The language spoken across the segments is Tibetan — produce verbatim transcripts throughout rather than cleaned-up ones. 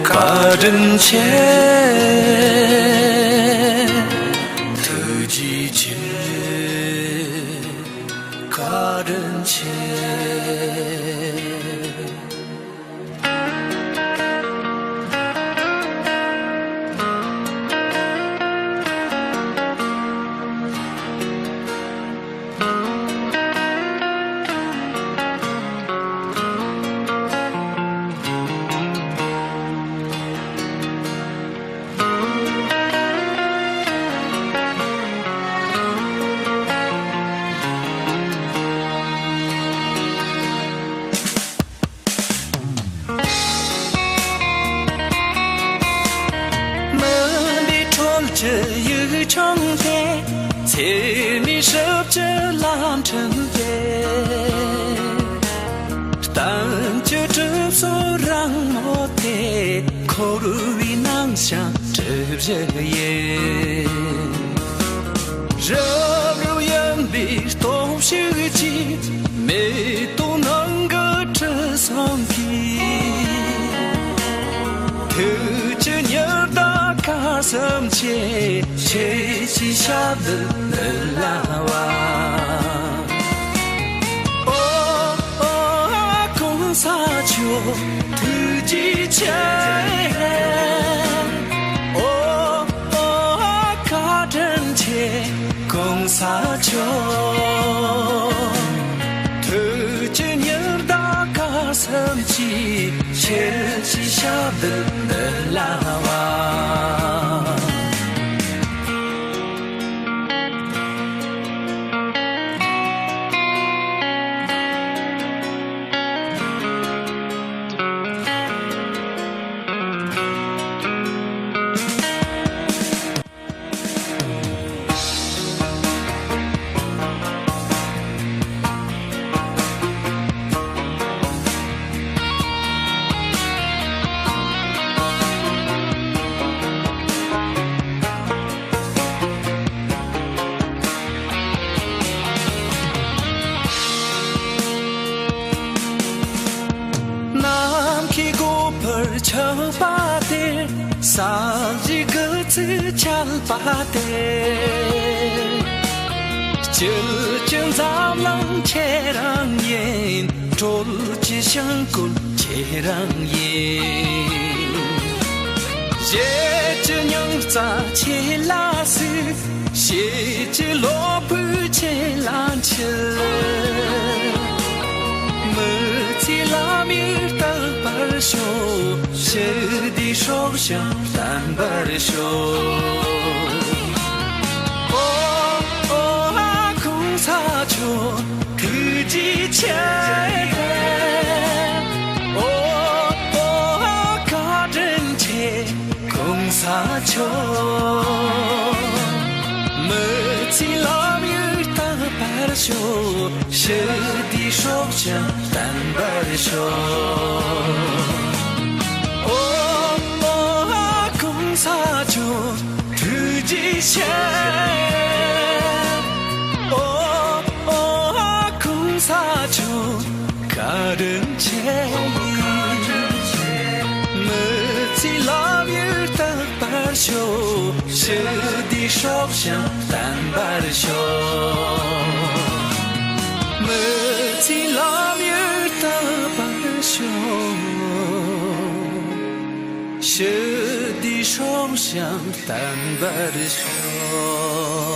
བཀའ་དྲིན་ཆེ། ཐུགས་རྗེ་ཆེ། བཀའ་དྲིན་ཆེ། མི་འདི་ཁྲོད་ཀྱི་ཡུལ་ལྗོངས་ཏེ། ཚེ་མེད་སྲིབ་ཀྱི་ལམ་ཁྲིད་དེ། གཏམ་གྱི་གྲིབ་སོ་རིང་མོ་དེ། འཁོར་བའི་ནང་བཞིན་གྲིབ་བཞི་ཡིན། རབ་རིབ་ཡིན་པའི་སྟོབས་ཤུགས་ཀྱིས། མེ་ཏོག་ནང་གི་དྲི་བསུང་གིས། ཐུགས་ཀྱི་ཉི་ཟླ་ག་ཙམ་ཆེ། ཁྱེད་ཀྱི་ཞབས་འདི་ནུབ་སླ་བ། ཨོ་ཨོ་གོང་ས་མཆོག་ཐུགས་རྗེ་ཆེ། ཨོ་ཨོ་བཀའ་དྲིན་ཆེ། གོང་ས་མཆོག་ཐུགས་ཀྱི་ཉི་ཟླ་ག་ཙམ་གྱིས། ཁྱེད་ཀྱི་ཞབས་འདི་ནུབ་སླ་བ། ནམ་མཁའི་སྒོ་འཕར་ཆགས་པ་དེར། ས་གཞི་དགུ་ཚིགས་ཆགས་པ་དེར། སྤྱི་ཀྱི་འཛམ་གླིང་ཁྱེད་རང་ཡིན། གྲོལ་གྱི་བྱིང་རྒོད་ཁྱེད་རང་ཡིན། གཞེས་ཀྱི་སྙིང་རྩ་ཁྱེད་ལ་གཟིགས། ཞེ་གཅིག་བློ་ཕུགས་ཆེ་ལ་འཆི། མི་ཚེའི་ལམ་ཡིག་རྟག་པར་ཤོག་ཞི་བདེའི་སྲོག་ཤིང་བརྟན་པར་ཤོག་ཨོ་ཨོ་གོང་ས་མཆོག་ཐུགས་རྗེ་ཆེ། ཨོ་ཨོ་བཀའ་དྲིན་ཆེ། གོང་ས་མཆོག་མི་ཚེའི་ལམ་ཡིག་རྟག་པར་ཤོག་ཞི་བདེའི་སྲོག་ཤིང་བརྟན་པར་ཤོག་ཨོ་ཨོ་གོང་ས་མཆོག་ཐུགས་རྗེ་ཆེ། ཨོ་ཨོ་གོང་ས་མཆོག་བཀའ་དྲིན་ཆེ། མི་ཚེའི་ལམ་ཡིག་རྟག་པར་ཤོག་ཞི་བདེའི་སྲོག་ཤིང་བརྟན་པར་ཤོག་མི་ཚེའི་ལམ་ཡིག་རྟག་པར་ཤོག་ཞི་བདེའི་སྲོག་ཤིང་བརྟན་པར་ཤོག་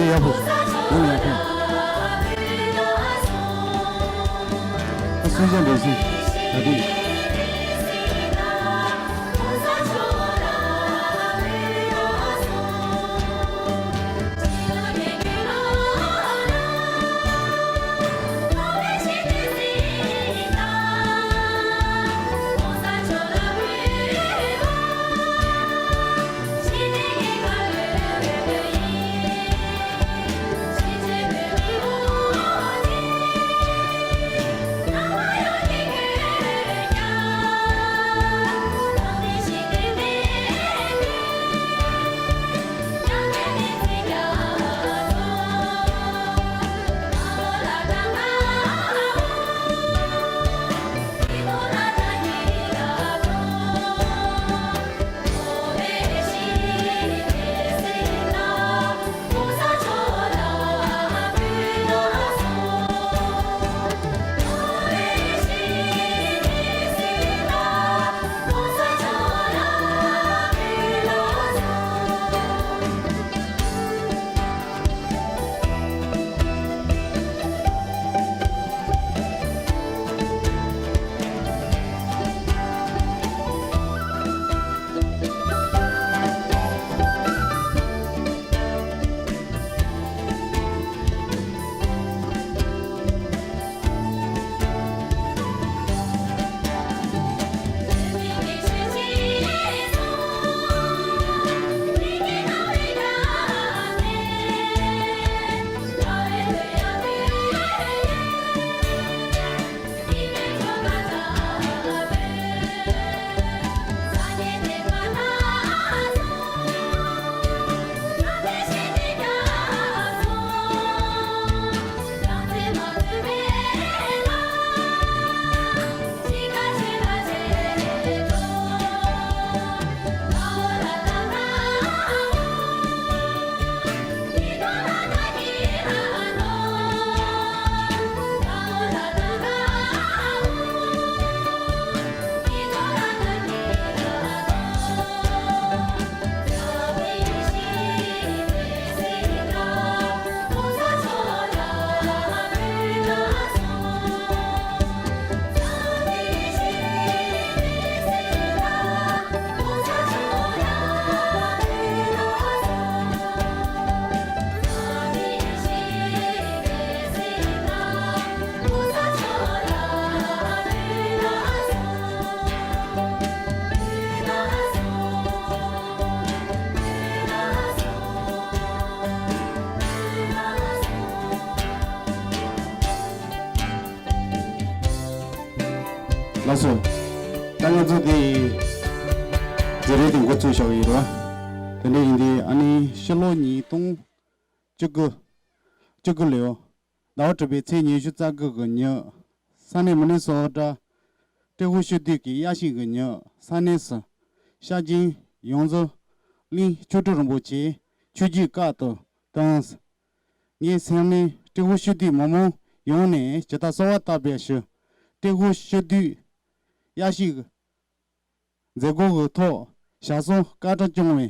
ཡག་པོ། ཡག་པོ། ཨ་སུན་ཅན་འདྲ་སི། ད་དེ། ལགས་སོ། ད་ང་ཚོ་དེ་མཛད་རིམ་དེ་འགོ་ཚུགས་བཞག་གི་ཡིན་རོ། དེ་འདྲ་ཡིན་དུས་ཨ་ནི་ཕྱི་ལོ་ཉིས་སྟོང་བཅུ་དགུ། བཅུ་དགུ་ལོའི་ཟླ་བ་དྲུག་པའི་ཚེས་ཉི་ཤུ་རྩ་དགུ་གི་ཉིན། ས་གནས་མི་ནི་སོ་ཊ་ཏྲེ་ཧོར་ཤུལ་སྡོད་ཀྱི་གཡག་ཤིང་གི་ཉིན། ས་གནས་སུ་ཤ་ཅན་ཡོངས་རྫོགས་གླིང་ཆོ་འཕྲུལ་རིན་པོ་ཆེ་ཆོས་བརྒྱུད་བཀའ་ལྟར་བཏང་། ངའི་སེམས་ནི་ཏྲེ་ཧོར་ཤུལ་སྡོད་མི་མང་ཡོངས་ནས་ཇི་ལྟར་གསོལ་བ་བཏབ་པའི་ཕྱིར། ཏྲེ་ཧོར་ཤུལ་སྡོད་གཡག་ཤིང་མཛད་སྒོ་གི་ཐོག་ཞག་གསུམ་སྐར་གྲངས་བསྐྱངས་པའི་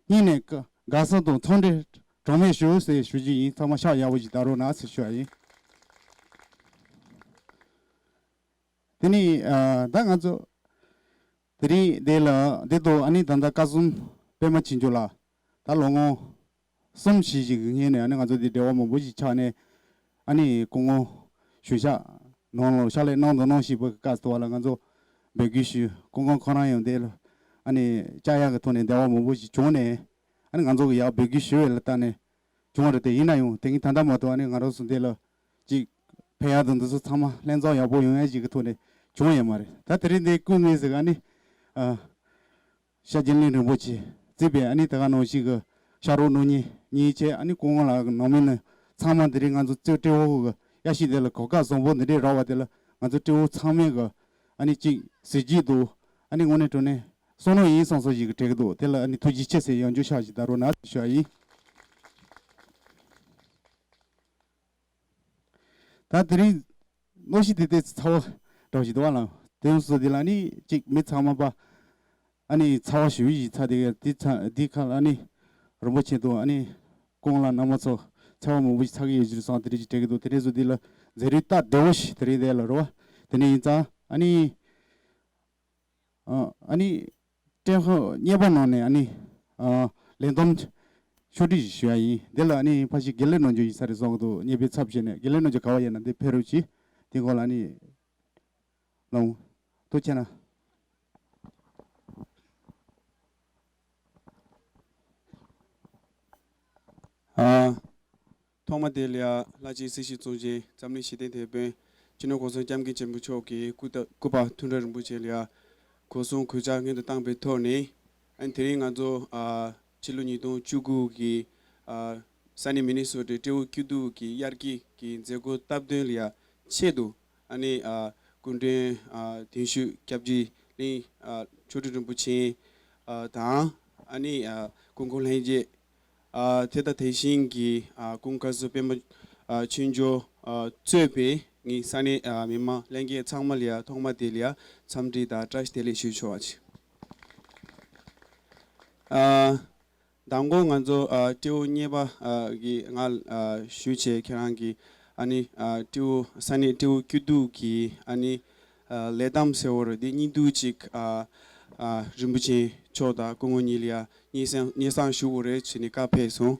སྙིང་ནས་དགའ་བསུ་དང་འཚམས་འདྲི་གྲངས་མེད་ཞུ་ཟེར་ཞུ་རྒྱུ་ཡིན། ཚང་མ་ཕྱག་ཡག་པོ་ཞིག་བརྡབ་རོགས་གནང་ཟེར་ཞུ་བ་ཡིན། དེ་ནས་ཨ་ད་ང་ཚོ་དེ་རིང་འདི་ལ་འདི་དུ་ཨ་ནི་ད་ལྟ་བཀའ་གསུམ་པད་མ་བྱིན་འགྱུར་ལགས་ད་ལོ་ངོ་གསུམ་བཞི་ཞིག་གི་སྔོན་ནས་ཨ་ནི་ང་ཚོ་འདི་འབྲེལ་བ་མང་པོ་ཞིག་ཆགས་ནས་ཨ་ནི་སྐུ་ངོ་ཞུ་ཤག་ནང་ལ་ཕྱག་ལས་གནང་དང་གནང་བཞིན་པའི་སྐབས་སུ་བ་ལ་ང་ཚོ་འབོད་སྐུལ་ཞུས། སྐུ་ངོ་ཁོ་རང་ཡང་འདི་ལ་ཨ་ནི་བཅར་ཡག་གི་ཐོག་ནས་འབྲེལ་བ་མང་པོ་ཞིག་བྱུང་ནས་ཨ་ནི་ང་ཚོ་གི་ཡག་འབོད་སྐུལ་ཞུ་བའི་ལ་བལྟས་ནས་བྱུང་བ་རེད། དེ་ཡིན་ན་ཡང་དེ་ངས་ད་ལྟ་མ་གཏོགས་ཨ་ནི་ང་རང་ཚོ་འདི་ལ་ཅིག་ཕན་ཡག་དང་འདི་ཚོ་ཚང་མ་ལྷན་འཛོམས་ཡག་པོ་ཡོང་ཡག་ཅིག་གི་ཐོག་ནས་བྱུང་ཡོད་མ་རེད། ད་དེ་རིང་འདི་སྐུ་ངོས་ཟིག་ཨ་ནི་ཨ། ཤར་རྒྱུན་ལས་རིན་པོ་ཆེ་གཙོས་པའི་ཨ་ནི་དེ་ག་ནང་བཞིན་གྱི་ཕྱག་རོགས་གནང་མཁན་ཉིན་བྱས་ཨ་ནི་སྐུ་ངོ་ལགས་ཀྱི་ནང་མི་ནི་ཚང་མ་འདི་རིང་ང་ཚོ་གཙོས་ཏྲེ་ཧོར་གྱི་གཡག་ཤིང་དེ་ལ་གོ་སྐབས་བཟང་པོ་འདི་འདྲས་རག་པ་དེ་ལ་ང་ཚོ་ཏྲེ་ཧོར་ཚང་མས་གི་ཨ་ནི་གཅིག་གཟི་བརྗིད་དང་ཨ་ནི་དངོས་གནས་དྲང་གནས་བསོད་ནམས་ཡིན་བསམ་བསམ་ཞིག་གི་དྲན་གྱི་འདུག་དེ་ལ་ཨ་ནི་ཐུགས་རྗེ་ཆེ་ཟེར་ཡང་བསྐྱར་ཕྱག་བཞི་བརྡབ་རོགས་གནང་ཞུ་བ་ཡིན། ད་དེ་རིང་གནམ་གཤིས་དེ་ཏོག་ཙམ་ཚ་བ་འདྲ་བོ་ཞིག་འདུག་བ་ལ། དེ་ཡང་སོ་དེ་ལ་ནི་གཅིག་མི་ཚང་མ་པ་ཨ་ནི་ཚ་བ་ཞུ་ཡི་ཚ་དེ་ག་དེ་ཚ་དེ་ཁ་ལ་ཨ་ནི་རིན་པོ་ཆེ་དང་ཨ་ནི་སྐུ་ངོ་ལགས་རྣམ་པ་ཚོ་ ཚ་བ་མང་པོ་ཞིག་ཚ་གི་ཡོད་ཅེས་སོང་། དེ་རིགས་ཅིག་སྤྲད་ཀྱི་འདུག། དེ་རིགས་སུ་འདི་ལ་མཛད་རིམ་སྟབས་བདེ་བོ་ཞིག་དེ་རིང་དེ་ལ་རོ། དེ་ནས་ཡིན་ཙང་ཨ་ནི། ཨ་ནི། ཀྲེན་ཧོ་གཉེར་པ་ནང་ནས་ཨ་ནི། ལས་བསྡོམས་ཕྱོགས་སྒྲིག་ཞུ་ཡ་ཡིན། དེ་ལ་ཨ་ནི་ཕ་ཤི་དགེ་ལེགས་ནོར་འབྱུང་ཡིན་ས་རེད་བཟོ་གི་འདུག། གཉེར་པའི་ཚབ་བྱས་ནས་དགེ་ལེགས་ནོར་འབྱུང་ག་བ་ཡིན་ན་འདི་ཕེབས་རོགས་གྱིས། དེ་སྐོར་ལ་ཨ་ནི། ལོང་། ཐུགས་རྗེ་གནང་། ཨ། ཐོག་མ་དེ་ལ་ཡ་ལྷ་རྗེ་སྲིད་ཞིའི་གཙུག་རྒྱན་འཛམ་གླིང་ཞི་བདེའི་དེད་དཔོན་སྤྱི་ནོར་གོང་ས་སྐྱབས་མགོན་ཆེན་པོ་མཆོག་གི་སྐུ་ད་སྐུ་པར་ཐུན་གྲངས་རིན་པོ་ཆེ་ལ་ཡ་གུས་གསུང་གུས་ཕྱག་སྔོན་དུ་བཏང་པའི་ཐོག་ནས། ཨ་ནི་དེ་རིང་ང་ཚོ་ཨ་ཕྱི་ལོ་ཉིས་སྟོང་བཅུ་དགུ་གི་ཨ་ས་གནས་མི་ནི་སོ་ཊའི་སྤྲེའུ་སྐྱིད་སྡུག་གི་དབྱར་སྐྱིད་ཀྱི་མཛད་སྒོ་སྟབས་བསྟུན་ལ་ཡ་ཆེད་དུ། ཨ་ནི་ཨ་སྐུ་མགྲོན་ཨ་གདན་ཞུས་སྐྱབས་རྗེ་གླིང་ཨ་ཆོ་འཕྲུལ་རིན་པོ་ཆེ་ཨ་དང་། ཨ་ནི་ཨ་སྐུ་འཁོར་ལྷན་རྒྱས། ཨ་དེ་དང་དེ་བཞིན་གྱི་ཨ་ཀུན་མཁར་བཟོ་སྤེན་པ་ཨ་ཆོས་འབྱོར་ཨ་གཙོས་པའི་ངའི་ས་གནས་ཨ་མི་མང་ལྷན་རྒྱས་ཚང་མ་ལ་ཡ་ཐོག་མ་དེ་ལ་ཡ་འཚམས་འདྲི་དང་བཀྲ་ཤིས་བདེ་ལེགས་ཞུ་ཆོག་པ་ཅིག། ཨ་དང་པོ་ང་ཚོ་ཨ་སྤྲེའུ་གཉེར་པ་ཨ་གི་ང་ཨ་ཞུས་བྱས། ཁྱེད་རང་གི་ཨ་ནི་ཨ་སྤྲེའུ་ས་གནས་སྤྲེའུ་སྐྱིད་སྡུག་གི་ཨ་ནི་ཨ་ལས་བསྡོམས་ཟེར་བ་རེད། འདི་སྙིང་བསྡུས་ཅིག་ཨ་ཨ་རིན་པོ་ཆེ་མཆོག་དང་སྐུ་ངོ་གཉིས་ལ་ཡ་སྙན་སེང་སྙན་སེང་ཞུ་དགོས་རེད་ཟེར་ནས་བཀའ་ཕེབས་སོང་།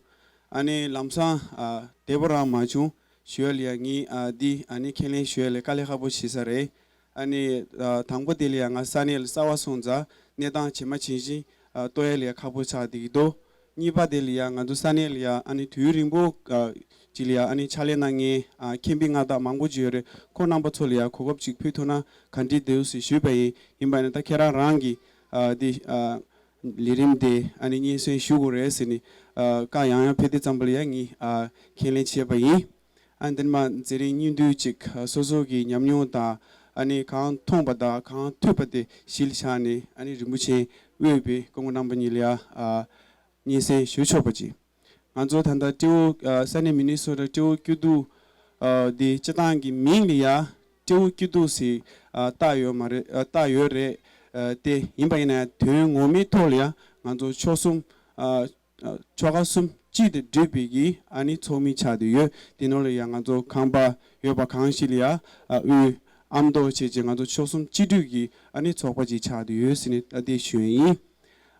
ཨ་ནི་ལམ་སང་ཨ་བདེ་པོ་རང་མ་བྱུང་། ཞུ་ཡ་ལ་ཡ་ངས་ཨ་འདི་ཨ་ནི་ཁས་ལེན་ཞུ་ཡ་ལ་དཀའ་ལས་ཁག་པོ་བྱེད་ས་རེད། ཨ་ནི་ཨ་དང་པོ་དེ་ལ་ཡ་ང་ས་གནས་ལ་གསར་པ་སོང་ཙང་གནས་སྟངས་ཇི་མ་ཇི་བཞིན་ཨ་རྟོགས་ཡ་ལ་ཡ་ཁག་པོ་ཆགས་བསྡད་ཀྱི་འདུག། གཉིས་པ་དེ་ལ་ཡ་ང་ཚོ་ས་གནས་ལ་ཡ་ཨ་ནི་དུས་ཡུན་རིང་པོ་ཨ་ཅིག་ལ་ཡ་ཨ་ནི་ཕྱག་ལས་གནང་མཁན་ཨ་མཁན་པོ་མངའ་བདག་མང་པོ་ཅིག་ཡོད་རེད། ཁོང་རྣམ་པ་ཚོ་ལ་ཡ་གོ་སྐབས་ཅིག་ཕུལ་ཐུབ་ན་ག་འདྲ་འདུག་ཟེར་ཞུས་པ་ཡིན། ཡིན་པ་ཡིན་ན་ད་ཁྱེད་རང་རང་གི་ཨ་དེ་ཨ་ལས་རིམ་དེ་ཨ་ནི་སྙན་སེང་ཞུ་དགོས་རེད་ཟེར་ནས་ཨ་བཀའ་ཡང་ཡང་ཕེབས་དུས་ཙམ་པ་ལ་ཡ་ངས་ཨ་ཁས་ལེན་བྱས་པ་ཡིན། ཨ་འདི་ནས་མར་མཛད་རིམ་སྙིང་བསྡུས་ཅིག་ཨ་སོ་སོ་གི་ཉམས་མྱོང་དང་ཨ་ནི་གང་མཐོང་པ་དང་གང་ཐོས་པ་དེ་གཞི་ལ་བཞག་ནས་ཨ་ནི་རིན་པོ་ཆེ་དབུས་པའི་སྐུ་ངོ་རྣམ་པ་གཉིས་ལ་ཡ་ཨ་སྙན་སེང་ཞུ་ཆོག་པ་ཅིག། ང་ཚོ་ད་ལྟ་སྤྲེའུ་ཨ་ས་གནས་མི་ནི་སོ་ཊ་སྤྲེའུ་སྐྱིད་སྡུག་ཨ་དེ་སྤྱི་བཏང་གི་མིང་ལ་ཡ་སྤྲེའུ་སྐྱིད་སྡུག་ཟེར་ཨ་བཏགས་ཡོད་མ་རེད། ཨ་བཏགས་ཡོད་རེད། ཨ་དེ་ཡིན་པ་ཡིན་ན་ཡང་དོན་ངོ་མའི་ཐོག་ལ་ཡ་ང་ཚོ་ཆོལ་གསུམ་ཨ་ཨ་ཆོལ་ཁ་གསུམ་གཅིག་ཏུ་སྒྲིལ་བའི་གི་ཨ་ནི་ཚོགས་མི་ཆགས་བསྡད་ཡོད། དེ་ནང་ལ་ཡ་ང་ཚོ་ཁང་པ་ཡོད་པ་གང་ཞིག་ལ་ཡ་ཨ་དབུས་ཨ་མདོ་བྱས་བྱས་ང་ཚོ་ཆོལ་གསུམ་གཅིག་སྒྲིལ་གྱི་ཨ་ནི་ཚོགས་པ་ཅིག་ཆགས་བསྡད་ཡོད་ཟེར་ནས་ཨ་དེ་ཞུ་ཡ་ཡིན།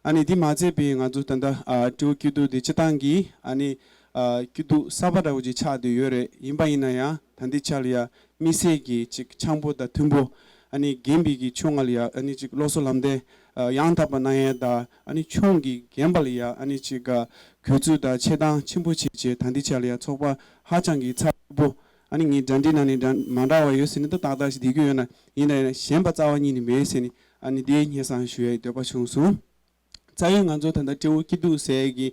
ཨ་ནི་དེ་མ་ཚད་པའི་ང་ཚོ་ད་ལྟ་ཨ་སྤྲེའུ་སྐྱིད་སྡུག་དེ་སྤྱི་བཏང་གི་ཨ་ནི་ཨ་སྐྱིད་སྡུག་གསར་པ་འདྲ་བོ་ཅིག་ཆགས་བསྡད་ཡོད་རེད། ཡིན་པ་ཡིན་ན་ཡང་ད་ལྟའི་ཆ་ལ་ཡ་དམིགས་བསལ་གྱི་ཅིག་འཆམ་པོ་དང་མཐུན་པོ་ཨ་ནི་རྒན་པའི་གི་ཕྱོགས་ལ་ཡ་ཨ་ནི་ཅིག་སློབ་གསོ་ལམ་སྟོན་ཨ་ཡང་དག་པ་གནང་ཡས་དང་། ཨ་ནི་ཆུང་གི་རྒན་པ་ལ་ཡ་ཨ་ནི་ཅིག་ག་གུས་བརྩི་དང་ཆེ་མཐོང་ཆེན་པོ་བྱེད་ཆེད་ད་ལྟའི་ཆ་ལ་ཡ་ཚོགས་པ་ཧ་ཅང་གི་ཚ་པོ། ཨ་ནི་ངས་འདྲ་འདྲི་གནང་ནས་འདྲ་མ་འདྲ་བ་ཡོད་ཟེར་ནས་ད་ཏག་ཏག་ཞིག་བསྡད་ཀྱི་ཡོད་ན་ཡིན་ན་ཡང་ཞེན་པ་རྩ་བ་ཉིད་ནས་མེད་ཟེར་ནས་ཨ་ནི་དེའི་སྙན་སེང་ཞུ་ཡའི་འདོད་པ་བྱུང་སོང་། རྩ་བའི་ང་ཚོ་ད་ལྟ་སྤྲེའུ་སྐྱིད་སྡུག་ཟེར་གི་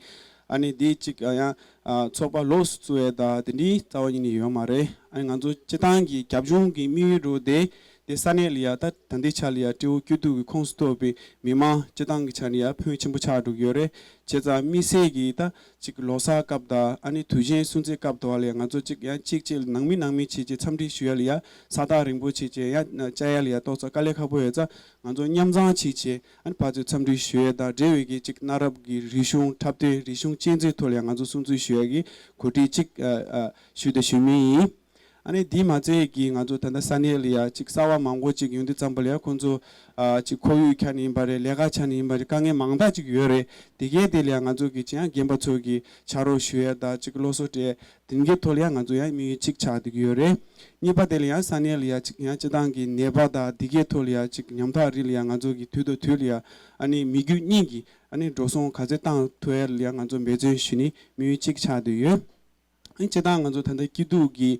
ཨ་ནི་དེ་གཅིག་ཨ་ཡང་ཨ་ཚོགས་པ་ལོགས་སུ་བཙུགས་ཡས་དང་དེ་འདྲའི་རྩ་བ་ཉིད་ནས་ཡོད་མ་རེད། ཨ་ནི་ང་ཚོ་སྤྱི་བཏང་གི་རྒྱབ་ལྗོངས་ཀྱི་དམིགས་ཡུལ་འདྲ་བོ་དེ་དེ་ས་གནས་ལ་ཡ་ད་ད་ལྟའི་ཆ་ལ་ཡ་སྤྲེའུ་སྐྱིད་སྡུག་གི་ཁོངས་སུ་གཏོགས་པའི་མི་མང་སྤྱི་བཏང་གི་ཆ་ནས་ཡ་ཕོན་ཆེན་པོ་ཆགས་འགྲོ་གི་ཡོད་རེད། བྱས་ཙང་དམིགས་བསལ་གྱི་ད་ཅིག་ལོ་གསར་སྐབས་དང་ཨ་ནི་དུས་ཆེན་སྲུང་བརྩི་སྐབས་དུ་བ་ལ་ཡ་ང་ཚོ་ཅིག་ཡང་གཅིག་གཅིག་ལ་ནང་མི་ནང་མི་བྱས་བྱས་འཚམས་འདྲི་ཞུ་ཡ་ལ་ཡ་ས་ཐག་རིང་པོ་བྱས་བྱས་ཡ་བཅར་ཡ་ལ་ཡ་ཏོག་ཙམ་དཀའ་ལས་ཁག་པོ་ཡོད་ཙང་ང་ཚོ་མཉམ་ཚང་བྱས་བྱས་ཨ་ནི་ཕར་ཚུར་འཚམས་འདྲི་ཞུ་ཡ་དང་འབྲེལ་བའི་གི་ཅིག་གནའ་རབས་ཀྱི་རིག་གཞུང་འཁྲབ་སྟོན་རིག་གཞུང་གཅེས་འཛིན་ཐོག་ལ་ཡ་ང་ཚོ་སྲུང་བརྩི་ཞུ་ཡ་གི་གོ་སྒྲིག་ཅིག་ཨ་ཨ་ཞུས་དང་ཞུ་མུས་ཡིན། ཨ་ནི་དེ་མ་ཚད་ཀྱི་ང་ཚོ་ད་ལྟ་ས་གནས་ལ་ཡ་ཅིག་གསར་པ་མང་པོ་ཅིག་ཡོང་དུས་ཙམ་པ་ལ་ཡ་ཁོང་ཚོ་ཨ་ཅིག་ཁོར་ཡུག་ཆ་ནས་ཡིན་པ་རེད། ལས་ཀ་ཆ་ནས་ཡིན་པ་རེད། དཀའ་ངལ་མང་དག་ཅིག་ཡོད་རེད། དེ་གའི་དེ་ལ་ཡ་ང་ཚོ་གི་ཅིག་ཡང་རྒན་པ་ཚོ་གི་ཕྱག་རོགས་ཞུ་ཡ་དང་ཅིག་སློབ་གསོ་སྤྲད་དེ་གའི་ཐོག་ལ་ཡ་ང་ཚོ་ཡང་དམིགས་ཡུལ་གཅིག་ཆགས་བསྡད་ཀྱི་ཡོད་རེད། གཉིས་པ་དེ་ལ་ཡ་ས་གནས་ལ་ཡ་ཅིག་ཡང་སྤྱི་བཏང་གི་ནད་པ་དང་དེ་གའི་ཐོག་ལ་ཡ་ཅིག་ཉམ་ཐག་རིགས་ལ་ཡ་ང་ཚོ་གི་དུས་དང་དུས་ལ་ཡ་ཨ་ནི་མི་རྒྱུ་གཉིས་ཀྱི་ཨ་ནི་འགྲོ་སོང་ག་ཚོད་བཏང་ཐུབ་ཡ་ལ་ཡ་ང་ཚོ་འབད་བརྩོན་ཞུ་ནི་དམིགས་ཡུལ་གཅིག་ཆགས་བསྡད་ཡོད། ཨ་ནི་སྤྱིར་བཏང་ང་ཚོ་ད་ལྟ་སྐྱིད་སྡུག་གི་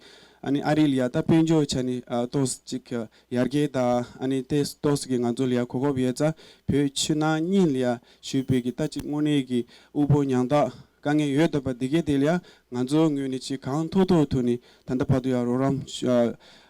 ཨ་ནི་ཨ་རི་ལ་ཡ་ད་དཔལ་འབྱོར་ཆ་ནས་ཨ་ཏོག་ཙམ་ཅིག་ཡར་རྒྱས་དང་ཨ་ནི་ཏོག་ཙམ་ཏོག་ཙམ་གི་ང་ཚོ་ལ་ཡ་གོ་སྐབས་ཡོད་ཙང་བོད་ཕྱི་ནང་གཉིས་ལ་ཡ་ཞུས་པའི་གི་ད་ཅིག་དངོས་གནས་ཀྱི་དབུལ་པོ་ཉམ་ཐག་དཀའ་ངལ་ཡོད་འདུག་པ་འདི་གའི་དེ་ལ་ཡ་ང་ཚོའི་ངོས་ནས་ཅིག་གང་ཐུབ་ཐུབ་ཐུབ་ནས་ད་ལྟ་བར་དུ་ཡ་རོགས་རམ་ཞུ་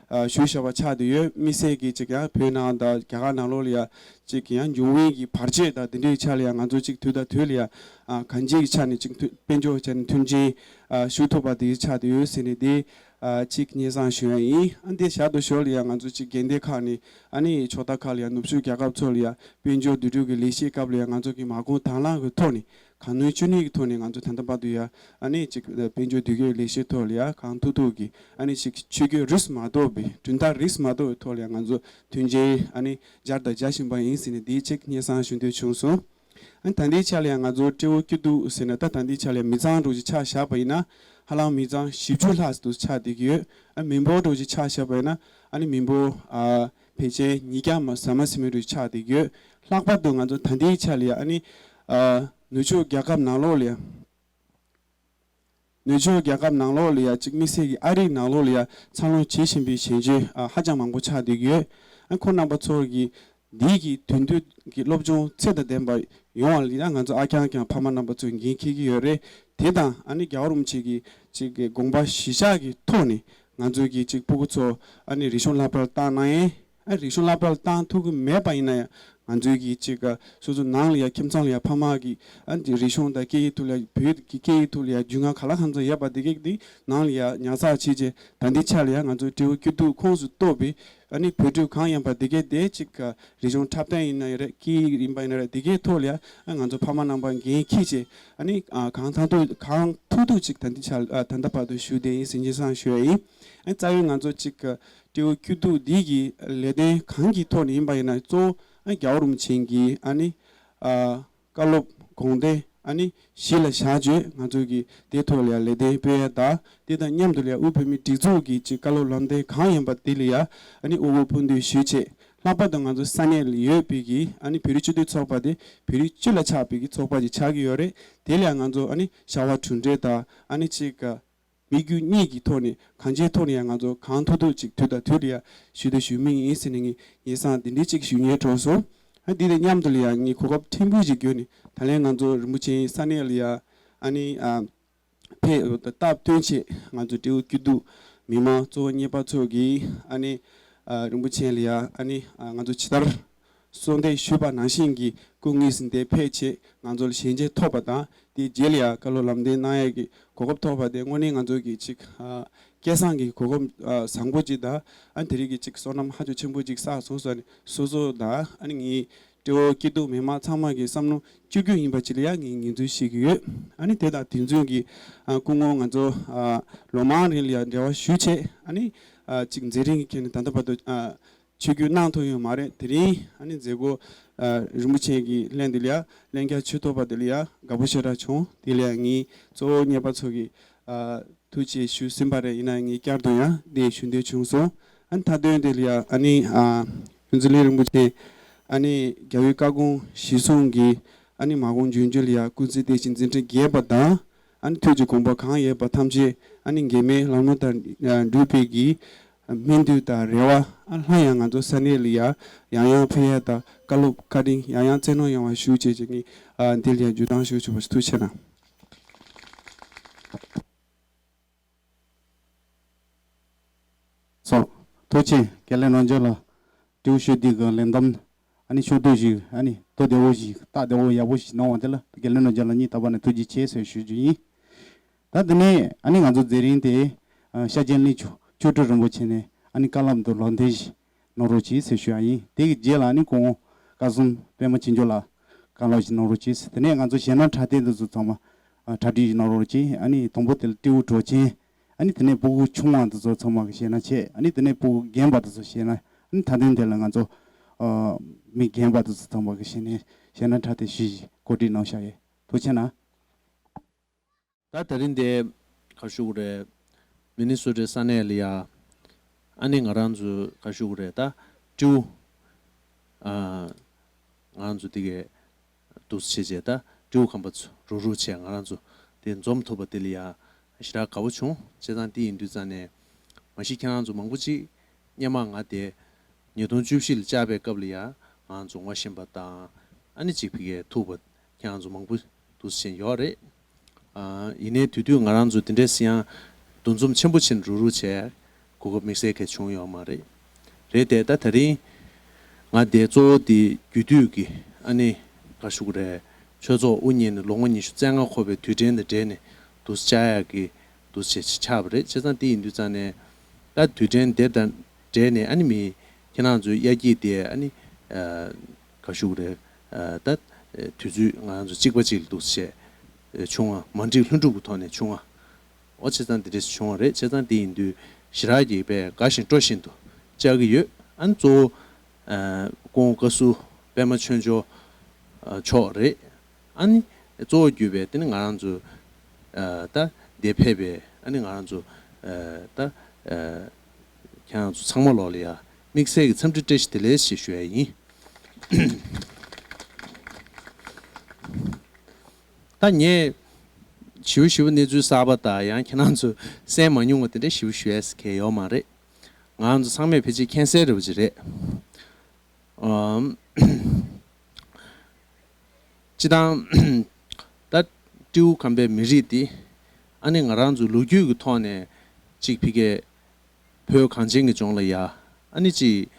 ཨ་ཞུ་བཞག་པ་ཆགས་བསྡད་ཡོད། དམིགས་བསལ་གྱི་ཅིག་ཡང་བོད་ནང་དང་རྒྱ་གར་ནང་ལོགས་ལ་ཡ་ཅིག་ཡང་འབྱུང་བའི་གི་བར་ཆད་དང་དེ་འདྲའི་ཆ་ལ་ཡ་ང་ཚོ་ཅིག་དུས་དང་དུས་ལ་ཡ་ཨ་གང་ཅིའི་ཆ་ནས་ཅིག་མཐུན་དཔལ་འབྱོར་ཆ་ནས་མཐུན་རྐྱེན་ཨ་ཞུ་ཐུབ་པ་དེ་ཆགས་བསྡད་ཡོད་ཟེར་ནས་དེ་ཨ་ཅིག་སྙན་སེང་ཞུ་ཡ་ཡིན། ཨ་འདི་ཞར་དུ་ཞོར་ལ་ཡ་ང་ཚོ་ཅིག་དགོན་སྡེ་ཁག་ནས་ཨ་ནི་ཕྱོགས་མཐའ་ཁག་ལ་ཡ་ནུབ་ཕྱོགས་རྒྱལ་ཁབ་ཚོ་ལ་ཡ་དཔལ་འབྱོར་འདུས་གྲུབ་ཀྱི་ལས་གཞིའི་སྐབས་ལ་ཡ་ང་ཚོ་གི་མ་དངུལ་དང་བླངས་ཀྱི་ཐོག་ནས་ གང་ནུས་ཅི་ནུས་ཀྱི་ཐོག་ནས་ང་ཚོ་ད་ལྟ་བར་དུ་ཡ་ཨ་ནི་ཅིག་དཔལ་འབྱོར་དུས་ཀྱི་ལས་གཞིའི་ཐོག་ལ་ཡ་གང་ཐུབ་ཐུབ་ཀྱིས་ཨ་ནི་ཅིག་ཆོས་བརྒྱུད་རིས་མ་གཏོགས་པའི་གྲུབ་མཐའ་རིས་མ་གཏོགས་པའི་ཐོག་ལ་ཡ་ང་ཚོ་མཐུན་རྐྱེན་ཨ་ནི་སྦྱར་དང་སྦྱར་བཞིན་པ་ཡིན་ཟེར་ནས་འདིའི་ཅིག་སྙན་སེང་ཞུ་འདོད་བྱུང་སོང་། ཨ་ནི་ད་ལྟའི་ཆ་ལ་ཡང་ང་ཚོ་སྤྲེའུ་སྐྱིད་སྡུག་ཟེར་ན་ད་ད་ལྟའི་ཆ་ལ་ཡང་མི་ཚང་འདྲ་ཅིག་ཆ་བཞག་པ་ཡིན་ན་ཧ་ལམ་མི་ཚང་བཞི་བཅུ་ལྷག་ཙམ་ཆགས་བསྡད་ཀྱི་ཡོད། ཨ་མི་འབོར་འདྲ་ཅིག་ཆ་བཞག་པ་ཡིན་ན་ཨ་ནི་མི་འབོར་ཨ་ཕལ་ཆེར་ཉིས་བརྒྱ་མ་ཟ་མ་ཟིན་མི་འདྲ་ཅིག་ཆགས་བསྡད་ཀྱི་ཡོད། ལྷག་པར་དུ་ང་ཚོ་ད་ལྟའི་ཆ་ལ་ཡང་ཨ་ནི་ཨ་ནུབ་ཕྱོགས་རྒྱལ་ཁབ་ནང་ལོགས་ལ་ཡང་། ནུབ་ཕྱོགས་རྒྱལ་ཁབ་ནང་ལོགས་ལ་ཡ་གཅིག་དམིགས་བསལ་གྱི་ཨ་རིའི་ནང་ལོགས་ལ་ཡ་འཚར་ལོངས་བྱེད་བཞིན་པའི་གཞོན་སྐྱེས་ཨ་ཧ་ཅང་མང་པོ་ཆགས་བསྡད་ཀྱི་ཡོད། ཨ་ཁོང་རྣམ་པ་ཚོ་གི་འདི་གི་དོན་འདོད་ཀྱི་སློབ་སྦྱོང་ཚད་དང་ལྡན་པ་ཡོང་བ་ལ་ཡ་ང་ཚོ་ཨ་ཁྱང་ཁྱང་ཕ་མ་རྣམ་པ་ཚོས་འགན་འཁྱེར་གྱི་ཡོད་རེད། དེ་དང་ཨ་ནི་རྒྱལ་བ་རིན་པོ་ཆེ་གི་གཅིག་གི་དགོངས་པ་གཞིར་བཞག་གི་ཐོག་ནས་ང་ཚོ་གི་གཅིག་སྤུ་གུ་ཚོ་ཨ་ནི་རིག་གཞུང་བསླབ་གྲྭར་བཏང་གནང་ཡས། ཨ་རིག་གཞུང་བསླབ་གྲྭར་བཏང་ཐུབ་ཀྱི་མེད་པ་ཡིན་ན་ཡང་ང་ཚོའི་གི་གཅིག་ག་སོ་སོ་ནང་ལ་ཡ་ཁྱིམ་ཚང་ལ་ཡ་ཕ་མ་གི་ཨ་རིག་གཞུང་དང་སྐད་ཡིག་ཐོག་ལ་ཡ་བོད་ཀྱི་སྐད་ཡིག་ཐོག་ལ་ཡ་རྒྱུས་མངའ་ག་ལ་གང་འཚམ་ཡོད་པ་དེ་གས་དེ་ནང་ལ་ཡ་ཉར་ཚགས་བྱེད་ཅེས་ད་ལྟའི་ཆ་ལ་ཡ་ང་ཚོའི་སྤྲེའུ་སྐྱིད་སྡུག་ཁོངས་སུ་གཏོགས་པའི་ཨ་ནི་བོད་ཕྲུག་གང་ཡིན་པ་དེ་གས་དེ་གཅིག་ག་རིག་གཞུང་འཁྲབ་སྟོན་ཡིན་ན་ཡང་རེད། སྐད་ཡིག་ཡིན་པ་ཡིན་ན་རེད། དེ་གས་ཐོག་ལ་ཡ་ཨ་ང་ཚོ་ཕ་མ་རྣམ་པ་འགན་འཁྱེར་ཅེས་ཨ་ནི་ཨ་གང་ཐང་ཐུབ་གང་ཐུབ་ཐུབ་ཅིག་ད་ལྟའི་ཆ་ལ་ཨ་ད་ལྟ་བར་དུ་ཞུ་བསྡད་ཡིན་ཟེར་སྙན་སེང་ཞུ་ཡ་ཡིན། ཨ་རྩ་བའི་ང་ཚོ་གཅིག་ག་སྤྲེའུ་སྐྱིད་སྡུག་འདི་གི་ལས་དོན་གང་གི་ཐོག་ནས་ཡིན་པ་ཡིན་ན་གཙོ་བོ་ཨ་རྒྱལ་བ་རིན་པོ་ཆེ་གི་ཨ་ནི་ཨ་བཀའ་སློབ་དགོངས་དོན་ཨ་ནི་གཞི་ལ་བཞག་བྱས་ང་ཚོ་གི་དེ་ཐོག་ལ་ཡ་ལས་དོན་སྤེལ་ཡ་དང་དེ་དང་མཉམ་དུ་ལ་ཡ་དབུས་བོད་མིའི་སྒྲིག་འཛུགས་ཀྱི་གཅིག་བཀའ་སློབ་ལམ་སྟོན་གང་ཡིན་པ་དེ་ལ་ཡ་ཨ་ནི་དབུ་འགོ་ཕུལ་འདོད་ཞུས་བྱས། ལྷག་པར་དུ་ང་ཚོ་ས་གནས་ལ་ཡོད་པའི་གི་ཨ་ནི་བོད་རིགས་སྤྱི་མཐུན་ཚོགས་པ་དེ་བོད་རིགས་སྤྱི་ལ་ཆགས་པའི་གི་ཚོགས་པ་ཅིག་ཆགས་ཀྱི་ཡོད་རེད། དེ་ལ་ཡ་ང་ཚོ་ཨ་ནི་བྱ་བ་གྲུབ་འབྲས་དང་ཨ་ནི་གཅིག་ག་མི་རྒྱུ་གཉིས་ཀྱི་ཐོག་ནས་གང་ཅིའི་ཐོག་ནས་ཡང་ང་ཚོ་གང་ཐུབ་ཐུབ་ཅིག་དུས་དང་དུས་ལ་ཡང་ཞུ་དང་ཞུ་མི་ཡིན་ཟེར་ནས་ངས་སྙན་སེང་འདི་འདྲའི་ཅིག་ཞུ་སྙིང་བྲོ་སོང་། ཨ་འདི་དང་མཉམ་དུ་ལ་ཡང་ངས་གོ་སྐབས་ཕྲན་བུ་ཞིག་བརྒྱུད་ནས་ད་ལན་ང་ཚོ་རིན་པོ་ཆེའི་ས་གནས་ལ་ཡང་ཨ་ནི་ཨ་ཕེབས་སྟབས་བསྟུན་ཆེད་ང་ཚོ་སྤྲེའུ་སྐྱིད་སྡུག་མི་མང་གཙོ་བོ་གཉེར་པ་ཚོ་གིས་ཨ་ནི་ཨ་རིན་པོ་ཆེ་ལ་ཡང་ཨ་ནི་ཨ་ང་ཚོ་ཇི་ལྟར་གསོལ་འདེབས་ཞུས་པ་ནང་བཞིན་གྱི་སྐུ་དངོས་སུ་འདིར་ཕེབས་བྱས་ང་ཚོར་ཞལ་མཇལ་ཐོབ་པ་དང་དེའི་རྗེས་ལ་ཡང་བཀའ་སློབ་ལམ་སྟོན་གནང་ཡས་ཀྱི་གོ་སྐབས་ཐོབ་པ་དེ་དངོས་གནས་ང་ཚོ་གི་ཅིག་ཨ་སྐལ་བཟང་གི་གོ་སྐབས་ཨ་བཟང་པོ་ཅིག་དང་ཨ་དེ་རིང་གི་ཅིག་བསོད་ནམས་ཧ་ཅང་ཆེན་པོ་ཅིག་བསགས་སོང་ཟེར་ནས་སོ་སོ་དང་ཨ་ནི་ངའི་སྤྲེའུ་སྐྱིད་སྡུག་མི་མང་ཚང་མ་གི་བསམ་བློ་གཅིག་གྱུར་ཡིན་པ་ཅིག་ལ་ཡང་ངས་ངོས་འཛིན་བྱེད་ཀྱི་ཡོད། ཨ་ནི་དེ་དང་དེ་མཚུངས་ཀྱི་ཨ་སྐུ་ངོ་ང་ཚོ་ཨ་ལོ་མང་རིང་ལ་ཡང་འབྲེལ་བ་ཞུས་བྱས་ཨ་ནི་ཨ་ཅིག་མཛད་རིམ་གྱི་ཁྱེད་ནས་ད་ལྟ་བར་དུ་ཨ། ཆིབས་བསྒྱུར་གནང་ཐུབ་ཡོད་མ་རེད། དེ་རིང་ཨ་ནི་མཛད་སྒོ་ཨ་རིན་པོ་ཆེ་གི་ལན་འདི་ལ་ཡ་ལན་བརྒྱ་ཆོས་ཐོབ་པ་འདི་ལ་ཡ་དགའ་པོ་ཞེ་དྲག་བྱུང་། དེ་ལ་ཡ་ངས་གཙོ་བོ་གཉེར་པ་ཚོ་གི་ཨ་ཐུགས་རྗེ་ཞུ་ཟིན་པ་རེད། ཡིན་ན་ངས་བསྐྱར་དུ་ཡང་འདི་ཞུ་འདོད་བྱུང་སོང་། ཨ་ནི་མཐའ་དོན་འདི་ལ་ཡ་ཨ་ནི་ཨ་ཀུན་གཟིགས་ལྷ་རིན་པོ་ཆེ་ཨ་ནི་རྒྱལ་བའི་བཀའ་དགོངས་གཞིར་བཟུང་གི་ཨ་ནི་མ་དགོངས་འབྱོན་རྒྱུ་ལ་ཡ་ཀུན་གཟིགས་བདེ་ཆེན་འཛིན་གྲྭའི་དགྱེས་པ་དང་། ཨ་ནི་ཐུགས་ཀྱི་དགོངས་པ་གང་ཡོད་པ་ཐམས་ཅད་ཨ་ནི་འགལ་མེད་ལམ་ལྷོང་དང་འགྲུབ་པའི་གི་སྨོན་འདུན་དང་རེ་བ་ཨ་སླར་ཡང་ང་ཚོ་ས་གནས་ལ་ཡ་ཡང་ཡང་ཕེབས་ཡ་དང་བཀའ་སློབ་བཀའ་དྲིན་ཡང་ཡང་བསྩལ་གནང་ཡོང་བ་ཞུ་བྱས་ཀྱི་ངས་ཨ་འདི་ལ་ཡ་འཇུ་བཏང་ཞུ་ཆོག་པ་ཞིག་ཐུགས་ཆེ་གནང་། སོ། ཐུགས་རྗེ་ཆེ། དགེ་ལེགས་རྣམ་འབྱོར་ལགས། སྤྲེའུ་ཤོད་དུས་ཀྱི་ལན་གདམ། ཨ་ནི་ཤོག་དུས་ཤིག་ཨ་ནི་ཐུགས་བདེ་བོ་ཞིག་རྟགས་བདེ་བོ་ཡག་པོ་ཞིག་གནང་བ་དེ་ལ་དགེ་ལེགས་རྣམ་འབྱོར་ལགས་སྙིང་ཐག་པ་ནས་ཐུགས་རྗེ་ཆེ་ཟེར་ཞུ་རྒྱུ་ཡིན། ད་དེ་ནས་ཨ་ནི་ང་ཚོ་མཛད་རིམ་དེ་ཨ་ཤར་རྒྱག་གླིང་ཆོ་ཆོས་སྤྲུལ་རིན་པོ་ཆེ་ནས་ཨ་ནི་བཀའ་སློབ་དང་ལམ་སྟོན་ཞིག་གནང་རོགས་གྱིས་ཟེར་ཞུ་ཡ་ཡིན། དེ་གི་རྗེས་ལ་ཨ་ནི་སྐུ་ངོ་བཀའ་གསུམ་པད་མ་བྱིན་འབྱུང་ལགས་བཀའ་སློབ་ཞིག་གནང་རོགས་གྱིས། དེ་ནས་ང་ཚོ་ཞལ་སྣ་འཁྲབ་སྟོན་དེ་ཚོ་ཚང་མ་ཨ་གྲ་སྒྲིག་ཞིག་གནང་རོགས་གྱིས། ཨ་ནི་དང་པོ་དེ་ལ་སྤྲེའུ་གྲོགས་ཆེན། ཨ་ནི་དེ་ནས་སྤུ་གུ་ཆུང་བ་དེ་ཚོ་ཚང་མ་གི་ཞལ་སྣ་བྱས། ཨ་ནི་དེ་ནས་སྤུ་གུ་རྒན་པ་དེ་ཚོ་ཞལ་སྣ། ཨ་ནི་མཐའ་དོན་དེ་ལ་ང་ཚོ་ཨ་མི་རྒན་པ་དེ་ཚོ་ཚང་མ་གི་ཞལ་སྣ་ཞལ་སྣ་འཁྲབ་སྟོན་ཞིག་གོ་སྒྲིག་གནང་བཞག་ཡོད། ཐུགས་རྗེ་གནང་། ད་དེ་རིང་དེ་ག་ཞུ་གི་རེད། མི་ནི་སོ་ཊའི་ས་གནས་ལ་ཡ། ཨ་ནི་ང་རང་ཚོ་ག་ཞུ་གི་རེད། ད་སྤྲེའུ་ཨ་ང་རང་ཚོ་དེ་གའི་འདུག་སེ་བྱས་བྱས་ད་སྤྲེའུ་ཁམས་པ་ཚོ་རུག་རུག་བྱས་ང་རང་ཚོ་དེ་འཛོམས་ཐུབ་པ་དེ་ལ་ཡ་ཞེ་དྲག་དགའ་བོ་བྱུང་། བྱས་ཙང་དེ་ཡིན་དུས་ཙང་ནས་མ་གཞི་ཁྱེད་རང་ཚོ་མང་པོ་ཅིག་སྔོན་མ་ང་དེ་ཉིས་སྟོང་བཅུ་བཞི་ལ་བཅར་བའི་སྐབས་ལ་ཡ་ང་རང་ཚོ་ངོ་ཤེས་པ་དང་ཨ་ནི་གཅིག་ཕ་གིར་ཐུག་པ་ཁྱེད་རང་ཚོ་མང་པོ་འདུག་སེ་ཡོད་རེད། ཨ་ཡིན་ནའི་དེ་དུས་ང་རང་ཚོ་དེ་འདྲའི་སི་ཡང་འདུ་འཛོམས་ཆེན་པོ་བྱས་ནས་རུག་རུག་བྱས་གོ་སྐབས་དམིགས་བསལ་གང་ཡང་བྱུང་ཡོད་མ་རེད། རེད་དེ་ད་དེ་རིང་ང་དེ་གཙོ་བོ་དེ་རྒྱུད་སྟོད་ཀྱི་ཨ་ནི་ག་ཞུ་གི་རེད། ཆོས་ཚོགས་དབུ་བརྙེས་ནས་ལོ་ངོ་ཉི་ཤུ་རྩ་ལྔ་འཁོར་བའི་དུས་དྲན་དང་འབྲེལ་ནས་འདུག་སེ་བཅར་ཡག་གི་འདུག་སེ་ཆགས་པ་རེད། བྱས་ཙང་དེ་ཡིན་དུས་ཙང་ནས་ད་དུས་དྲན་དེ་དང་འབྲེལ་ནས་ཨ་ནི་མི་ཁྱེད་རང་ཚོའི་དབྱར་སྐྱིད་དེ་ཨ་ནི་ཨ་ག་ཞུ་གི་རེད། ཨ་ད་དུས་ཚོད་ང་རང་ཚོ་གཅིག་པ་གཅིག་ལ་འདུག་སེ་ བྱུང་བ། མ་འགྲིག་ལྷུན་གྲུབ་ཀྱི་ཐོག་ནས་བྱུང་བ། འོ་བྱས་ཙང་འདི་འདྲས་བྱུང་བ་རེད། བྱས་ཙང་འདི་ཡིན་དུས་ཞེ་དྲག་གི་དཔེ་དགའ་བཞིན་སྤྲོ་བཞིན་དུ་བཅར་གྱི་ཡོད། ཨ་ནི་གཙོ་བོ་སྐུ་ངོ་བཀའ་ཟུར་པད་མ་ཆོས་འབྱོར་མཆོག་རེད། ཨ་ནི་གཙོ་བོ་གྱུར་པའི་དེ་ནི་ང་རང་ཚོ་ད་འདིར་ཕེབས་པའི། ཨ་ནི་ང་རང་ཚོ་ད་ཁྱེད་རང་ཚོ་ཚང་མ་ལོག་ལ་ཡ་དམིགས་བསལ་གྱི་འཚམས་འདྲི་བཀྲ་ཤིས་བདེ་ལེགས་ཞེས་ཞུ་ཡ་ཡིན། ད་ངས་ཞིབ་ཞིབ་གནས་ཚུལ་གསར་པ་དང་ཡང་ཁྱེད་རང་ཚོ་གསན་མ་མྱོང་བ་དེ་འདྲ་ཞིབ་ཞུ་ཡས་གལ་ཡོད་མ་རེད། ང་རང་ཚོ་ཚང་མས་ཕལ་ཆེར་མཁྱེན་གསལ་རེད་པ་ཅིག་རེད། ཨམ། སྤྱི་བཏང་ད་སྤྲེའུ་སྒམ་པའི་མི་རིགས་འདི་ཨ་ནི་ང་རང་ཚོ་ལོ་རྒྱུས་ཀྱི་ཐོག་ནས་ཅིག་ཕ་གི་བོད་གངས་ཅན་གྱི་ལྗོངས་ལ་ཡ། ཨ་ནི་ཅིག་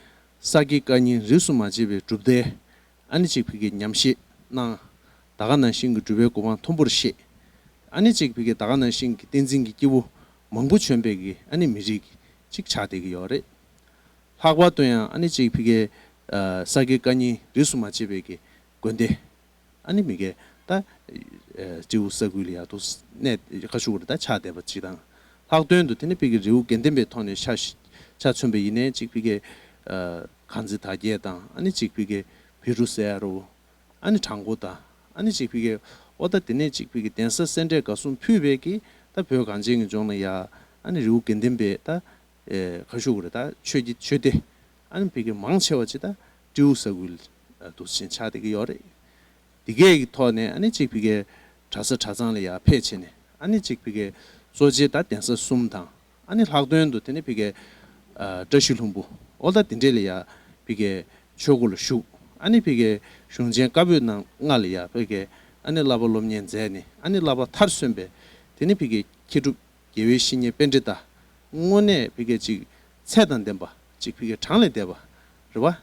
ས་དགེ་བཀའ་རྙིང་རིས་སུ་མ་ཆད་པའི་གྲུབ་མཐའི། ཨ་ནི་ཅིག་ཕ་གི་ཉམས་བཞེས་གནང་། ད་ག་ནང་བཞིན་གྱི་སྒྲུབ་པའི་གོ་འཕང་མཐོན་པོར་བཞེས། ཨ་ནི་ཅིག་ཕ་གི་ད་ག་ནང་བཞིན་གྱི་བསྟན་འཛིན་གྱི་སྐྱེས་བུ་མང་པོ་བྱོན་པའི་གི་ཨ་ནི་མི་རིགས་ཅིག་ཆགས་བསྡད་ཀྱི་ཡོད་རེད། ལྷག་པར་དུ་ཡང་ཨ་ནི་ཅིག་ཕ་གི་ས་དགེ་བཀའ་རྙིང་རིས་སུ་མ་ཆད་པའི་གི་དགོན་སྡེ། ཨ་ནི་མ་གི་ད་སྤྲེའུ་ས་ཁུལ་ལ་ཡ་དུ་གནས་ཁ་ཤུག་རེ་ད་ཆགས་བསྡད་པ་ཅིག་དང་། ལྷག་དོན་དུ་དེ་ནི་ཕ་གི་རི་བོ་དགེ་ལྡན་པའི་ཐོག་ནས་ཆ་ཆ་མཚོན་པ་ཡིན་ནའི་ཅིག་ཕ་གི་ཁང་རྩེ་དར་རྒྱས་དང་། ཨ་ནི་ཅིག་ཕ་གི་བཻ་ཌཱུརྱ་ཟེར་ཡ་རུ། ཨ་ནི་བྲག་འགོ་དང་། ཨ་ནི་ཅིག་ཕ་གི་ཨོ་ད་དེ་ནས་ཅིག་ཕ་གི་གདན་ས་སེ་འབྲས་དགའ་གསུམ་ཕུད་པའི་གི་ད་བོད་གངས་ཅན་གྱི་ལྗོངས་ལ་ཡ། ཨ་ནི་རི་བོ་དགེ་ལྡན་པའི་ད་ཁ་ཤུག་རེ་ད་ཆོས་ཀྱི་ཆོས་སྡེ། ཨ་ནི་ཕ་གི་མང་ཆེ་བ་ཅིག་ད་སྤྲེའུ་ས་ཁུལ་དུ་ཕྱིན་ཆགས་བསྡད་ཀྱི་ཡོད་རེད། དེ་གས་ཀྱི་ཐོག་ནས་ཨ་ནི་ཅིག་ཕ་གི་གྲྭ་ས་གྲྭ་ཚང་ལ་ཡ་ཕེབས་བྱས་ནས། ཨ་ནི་ཅིག་ཕ་གི་གཙོ་ཆེ་ད་གདན་ས་གསུམ་དང་། ཨ་ནི་ལྷག་དོན་དུ་དེ་ནི་ཕ་གི་བཀྲ་ཤིས་ལྷུན་པོ་ཨོ་ད་དེ་འདྲས་ལ་ཡ་ཕ་གི་ཆོས་སྒོ་ལ་ཞུགས། ཨ་ནི་ཕ་གི་གཞུང་ཆེན་བཀའ་པོད་ནང་ལྔ་ལ་ཡ་ཕ་གི་ཨ་ནི་བསླབ་པ་སློབ་གཉེར་མཛད་ནས། ཨ་ནི་བསླབ་པ་མཐར་སོན་པའི་དེ་ནི་ཕ་གི་མཁས་གྲུབ་རྒྱལ་བའི་བཤེས་གཉེན་པཎྜི་ཏ། དངོས་གནས་ཕ་གི་ཅིག་ཚད་དང་ལྡན་པ། ཅིག་ཕ་གི་གྲངས་ལས་འདས་པ་རེད་པ།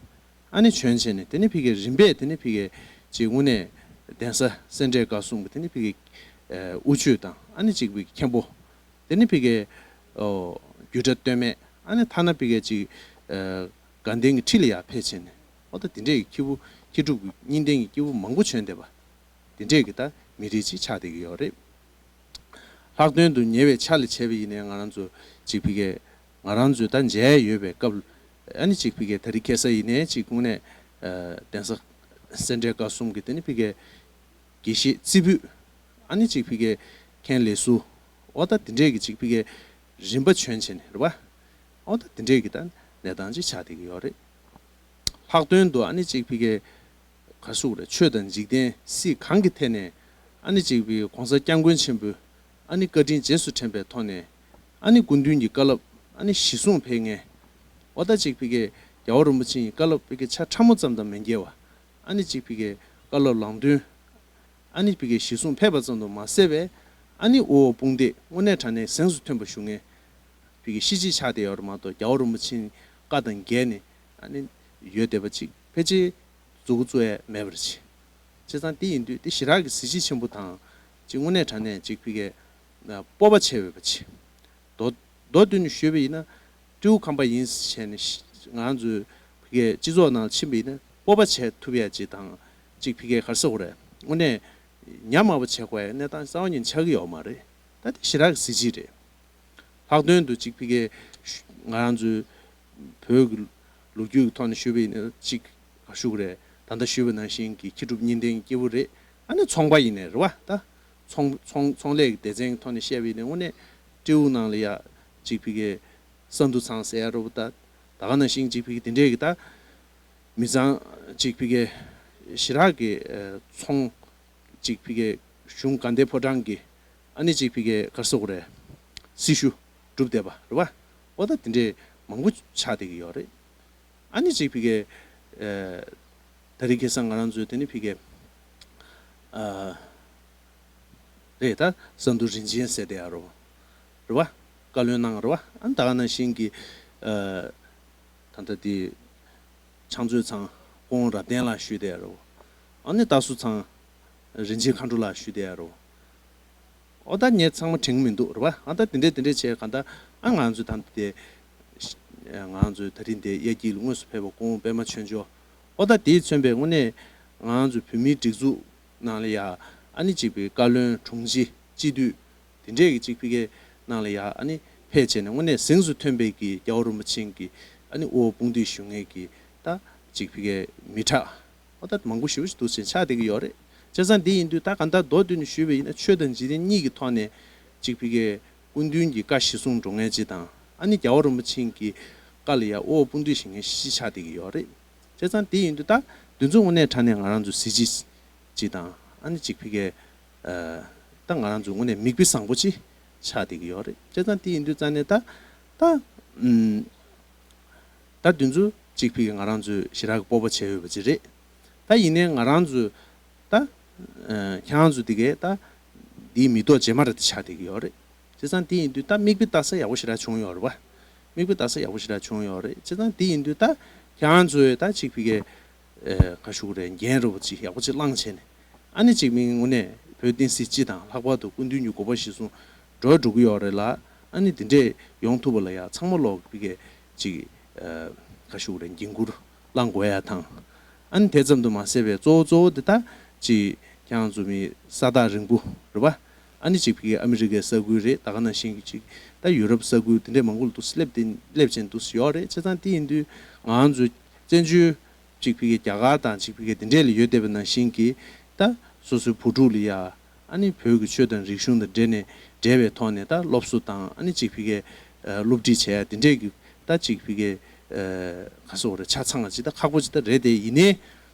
ཨ་ནི་བྱོན་བྱས་ནས་དེ་ནི་ཕ་གི་རིམ་པས་དེ་ནི་ཕ་གི་ཅིག་དངོས་གནས་གདན་ས་སེ་འབྲས་དགའ་གསུམ་གྱི་དེ་ནི་ཕ་གི་དབུ་ཆོས་དང་། ཨ་ནི་ཅིག་ཕ་གི་མཁན་པོ། དེ་ནི་ཕ་གི་རྒྱུད་གྲྭ་སྟོད་སྨད། ཨ་ནི་ཐ་ན་ཕ་གི་ཅིག་དགའ་ལྡན་གྱི་ཁྲི་ལ་ཡ་ཕེབས་བྱས་ནས། ཨོ་ད་དེ་འདྲས་ཀྱི་མཁས་པོ་མཁས་གྲུབ་ཀྱི་གཉིས་ལྡན་གྱི་སྐྱེས་བུ་མང་པོ་བྱོན་བསྡད་པ། དེ་འདྲས་ཀྱི་ད་མི་རིགས་ཅིག་ཆགས་བསྡད་ཀྱི་ཡོད་རེད། ལྷག་དོན་དུ་ཉེ་བའི་ཆ་ལ་བྱས་པ་ཡིན་ནའི་ང་རང་ཚོ་ཅིག་ཕ་གི་ང་རང་ཚོས་ད་མཇལ་ཡོད་པའི་སྐབས། ཨ་ནི་ཅིག་ཕ་གི་ད་རིང་ཁ་སང་ཡིན་ནའི་ཅིག་དངོས་གནས་གདན་ས་སེ་འབྲས་དགའ་གསུམ་གྱི་དེ་ནི་ཕ་གི་དགེ་བཤེས་རྩེ་ཕུད། ཨ་ནི་ཅིག་ཕ་གི་མཁན་ལས་ཟུར། ཨོ་ད་དེ་འདྲས་ཀྱི་ཅིག་ཕ་གི་རིམ་པ་བྱོན་བྱས་ནས་རེད་པ། ཨོ་ད་དེ་འདྲས་ཀྱི་ད་གནས་སྟངས་ཅིག་ཆགས་བསྡད་ཀྱི་ཡོད་རེད། ལྷག་དོན་དུ་ཨ་ནི་ཅིག་ཕ་གི་ག་རེ་ཟེར་དགོས་རེད། ཆོས་དང་འཇིག་རྟེན་སྲིད་གང་གི་ཐད་ནས་ཨ་ནི་ཅིག་ཕ་གི་༸གོང་ས་༸སྐྱབས་མགོན་ཆེན་པོའི་ཨ་ནི་བཀའ་དྲིན་རྗེས་སུ་དྲན་པའི་ཐོག་ནས། ཨ་ནི་སྐུ་མདུན་གྱི་བཀའ་སློབ་ཨ་ནི་གཞི་བཟུང་འཕེར་མཁན། ཨོ་ད་ཅིག་ཕ་གི་རྒྱལ་བ་རིན་པོ་ཆེའི་བཀའ་སློབ་ཕ་གི་ཆ་ཕྲ་མོ་ཙམ་དང་མི་འགལ་བ། ཨ་ནི་ཅིག་ཕ་གི་བཀའ་སློབ་ལམ་སྟོན་ཨ་ནི་ཕ་གི་གཞི་བཟུང་འཕེར་བ་ཙམ་དུ་མ་ཟད་པའི། ཨ་ནི་དབུ་འོག་དཔུང་འདེགས་དངོས་གནས་དྲང་གནས་གཟེངས་སུ་ཐོན་པ་ཞུ་མཁན་ཕ་གི་གཞི་གཅིག་ཆགས་བསྡད་ཡོད་རེད་མ་གཏོགས། རྒྱལ་བ་རིན་པོ་ཆེའི་བཀའ་དང་འགལ་ནས་ཨ་ནི་ཡོད་བསྡད་པ་ཅིག་ཕལ་ཆེར་མཛུབ་གུ་བཙུགས་ཡས་མེད་པ་རེད། བྱས་ཙང་དེ་ཡིན་དུས་དེ་ཞེ་དྲག་གི་གཟི་བརྗིད་ཆེན་པོ་དང་ཅིག་དངོས་གནས་དྲང་གནས་ཅིག་ཕ་གི་སྤོབས་པ་བྱེད་འོས་པ་ཅིག་མདོ་མདོ་བསྡུས་ནས་ཞུས་པ་ཡིན་ན། སྤྲེའུ་ཁམས་པ་ཡིན་ཟེར་བྱས་ནས་ང་ཚོའི་ཕ་གི་སྤྱི་ཚོགས་ནང་ལ་ཕྱིན་པ་ཡིན་ན་སྤོབས་པ་བྱེད་ཐུབ་ཡ་ཅིག་དང་། ཅིག་ཕ་གི་ག་རེ་ཟེར་དགོས་རེད། དངོས་གནས་ཉམས་དམའ་བ་བྱེད་དགོས་ཡ་གནས་སྟངས་རྩ་བ་ཉིད་ཆགས་ཀྱི་ཡོད་མ་རེད། ད་དེ་ཞེ་དྲག་གི་གཟི་བརྗིད་རེད། ལྷག་དོན་དུ་ཅིག་ཕ་གི་ང་རང་ཚོའི་བོད་ཀྱི་ལོ་རྒྱུས་ཀྱི་ཐོག་ནས་ཞུས་པ་ཡིན་ན་ཅིག་ག་རེ་ཞུ་དགོས་རེད། ད་ལྟ་ཞུས་པ་ནང་བཞིན་གྱི་མཁས་གྲུབ་གཉིས་ལྡན་གྱི་སྐྱེས་བུ་རེད། ཨ་ནི་ཚོང་པ་ཡིན་ནའི་རེད་པ། ད་ཚོང་ཚོང་ཚོང་ལས་ཀྱི་སྡེ་ཚན་གྱི་ཐོག་ནས་བཤད་པ་ཡིན་ན་དངོས་གནས་སྤྲེའུ་ནང་ལ་ཡ་ཅིག་ཕ་གི་ས་འདུ་ཚང་ཟེར་ཡ་རེད་པ། ད་ད་ག་ནང་བཞིན་ཅིག་ཕ་གི་དེ་འདྲས་ཀྱི་ད་མི་ཚང་ཅིག་ཕ་གི་ཞེ་དྲག་གི་ཚོང་ཅིག་ཕ་གི་གཞུང་དགའ་ལྡན་ཕོ་བྲང་གི་ཨ་ནི་ཅིག་ཕ་གི་ག་རེ་ཟེར་དགོས་རེད། སྲི་ཞུ་སྒྲུབ་བསྡད་པ་རེད་པ། ཨོ་ད་དེ་འདྲས་མང་པོ་ཆགས་བསྡད་ཀྱི་ཡོད་རེད། ཨ་ནི་ཅིག་ཕ་གི་ད་རིང་ཁ་སང་ང་རང་ཚོའི་དེ་ནི་ཕ་གི་རེད། ད་ས་འདུ་རིན་ཆེན་ཟེར་བསྡད་ཡ་རེད་པ། རེད་པ། བཀའ་བློན་གནང་རེད་པ། ཨ་ནི་ད་ག་ནང་བཞིན་གྱི་ད་ལྟ་དེ་ཕྱག་མཛོད་ཚང་སྐུ་ངོ་རབ་བརྟན་ལགས་ཞུས་བསྡད་ཡ་རེད་པ། ཨ་ནི་རྟ་ཟུར་ཚང་རིན་ཆེན་མཁའ་འགྲོ་ལགས་ཞུས་བསྡད་ཡ་རེད་པ། ཨོ་ད་ངས་ཚང་མ་དྲན་གྱི་མི་འདུག་རེད་པ། ཨ་ད་དེ་འདྲས་དེ་འདྲས་བྱས་གང་ལྟར་ཨ་ང་ཚོས་ད་དེ་ང་ཚོའི་ད་རིང་དེ་དབྱར་སྐྱིད་ལ་དངོས་སུ་ཕེབས་པ་སྐུ་ངོ་པད་མ་ཆོས་འབྱོར། ཨོ་ད་དེས་མཚོན་པའི་དངོས་གནས་ང་ཚོའི་བོད་མིའི་སྒྲིག་འཛུགས་ནང་ལ་ཡ་ ཨ་ནི་གཅིག་པའི་བཀའ་བློན་དྲུང་ཆེ་སྤྱི་འཐུས་དེ་འདྲས་ཀྱི་གཅིག་པའི་གི་ནང་ལ་ཡ་ཨ་ནི་ཕེབས་བྱས་ནས་དངོས་གནས་གཟེངས་སུ་ཐོན་པའི་གི་རྒྱལ་བ་རིན་པོ་ཆེ་གི་ཨ་ནི་དབུ་བ་དཔུང་འདེགས་ཞུ་མཁན་གི་ད་གཅིག་པའི་གི་མི་དྲག་ཨོ་ད་མང་པོ་ཞེ་པོ་ཞིག་འདུག་ཟེར་ཆགས་བསྡད་ཀྱི་ཡོད་རེད། བྱས་ཙང་དེ་ཡིན་དུས་ད་གང་ལྟར་མདོར་བསྡུས་ནས་ཞུས་པ་ཡིན་ན་ཆོས་དང་འཇིག་རྟེན་གཉིས་ཀྱི་ཐོག་ནས་གཅིག་པའི་གི་སྐུ་མདུན་གྱི་བཀའ་གཞིར་བཟུང་འགྲོ་མཁན་གཅིག་དང་ཨ་ནི་རྒྱལ་བ་རིན་པོ་ཆེ་གི་བཀའ་ལ་ཡ་དབུ་བ་དཔུང་འདེགས་ཞུ་མཁན་གཅིག་ཆགས་བསྡད་ཀྱི་ཡོད་རེད། བྱས་ཙང་དེ་ཡིན་དུས་ད་འདི་ཚོ་དངོས་གནས་དྲང་གནས་ང་རང་ཚོའི་གཟི་བརྗིད་ཅིག་དང་ཨ་ནི་གཅིག་ཕ་གིའི་ཨ་ད་ང་རང་ཚོའི་དངོས་གནས་མིག་དཔེ་བཟང་པོ་ཅིག་ཆགས་བསྡད་ཀྱི་ཡོད་རེད། བྱས་ཙང་དེ་ཡིན་དུས་རྩ་ནས་ད་ད་ཨུམ་ད་འདི་ཚོ་གཅིག་ཕ་གིའི་ང་རང་ཚོའི་ཞེ་དྲག་གི་སྤོབས་པ་བྱས་ཡོད་པ་ཅིག་རེད། ད་ཡིན་ནའི་ང་རང་ཚོའི་ད་ཨ་ཁྱེད་རང་ཚོ་དེ་གའི་ད་འདིའི་མི་ཐོག་རྗེས་མ་རེད་ཆགས་བསྡད་ཀྱི་ཡོད་རེད། བྱས་ཙང་དེ་ཡིན་དུས་ད་མིག་དཔེ་ལྟ་ས་ཡག་པོ་ཞེ་དྲག་བྱུང་ཡོད་རེད་པ། མིག་དཔེ་ལྟ་ས་ཡག་པོ་ཞེ་དྲག་བྱུང་ཡོད་རེད། བྱས་ཙང་དེ་ཡིན་དུས་ད་ཁྱེད་རང་ཚོས་ད་གཅིག་ཕ་གིའི་ཨེ་ག་ཞུ་དགོས་རེད། འགན་རེད་པ་ཅིག་ཡག་པོ་ཅིག་བླངས་བྱས་ནས་ཨ་ནི་གཅིག་མིང་དངོས་གནས་བོད་བསྟན་སྲིད་སྤྱི་དང་ལྷག་པར་དུ་སྐུ་མདུན་གྱི་དགོངས་པ་གཞིར་བཟུང་འགྲོ་འགྲོ་གི་ཡོད་རེད་ལ། ཨ་ནི་དེ་འདྲས་ཡོང་ཐུབ་པ་ལ་ཡ་ཚང་མ་ལོག་ཕ་གིའི་ཅིག་ཨེ་ག་ཞུ་དགོས་རེད། འགན་འཁུར་བླངས་དགོས་ཡ་དང་། ཨ་ནི་དེ་ཙམ་དུ་མ་ཟད་པའི་གཙོ་བོ་གཙོ་བོ་དེ་ད་ཅིག་ཁྱེད་རང་ཚོ་མི་ས་ཐག་རིང་པོ་རེད་པ། ཨ་ནི་གཅིག་ཕ་གིའི་ཨ་མི་རི་ཀའི་ས་ཁུལ་རེད། ད་ག་ནང་བཞིན་གྱི་གཅིག་ད་ཡུ་རོབ་ས་ཁུལ་དེ་འདྲས་མང་པོ་ལ་འདུག་སླེབས་ཏེ་སླེབས་བྱས་འདུག་ཡོད་རེད། བྱས་ཙང་དེ་ཡིན་དུས་ང་རང་ཚོ་བཙན་བྱོལ་གཅིག་ཕ་གིའི་རྒྱ་གར་དང་གཅིག་ཕ་གིའི་དེ་འདྲས་ལ་ཡོད་བསྡད་པ་ནང་བཞིན་གྱི་ད་སོ་སོའི་བུ་ཕྲུག་ལ་ཡ་ཨ་ནི་བོད་ཀྱི་ཆོས་དང་རིག་གཞུང་དང་འབྲེལ་ནས་འབྲེལ་བའི་ཐོག་ནས་ད་སློབ་གསོ་དང་ཨ་ནི་གཅིག་ཕ་གིའི་ཨ་སློབ་ཁྲིད་བྱས་ཡ་དེ་འདྲས་ཀྱི་ད་གཅིག་ཕ་གིའི་ཨ་ག་ཟེར་དགོས་རེད། ཆ་ཚང་བ་ཅིག་ད་ཁག་པོ་ཅིག་ད་རེད། དེ་ཡིན་ནའི།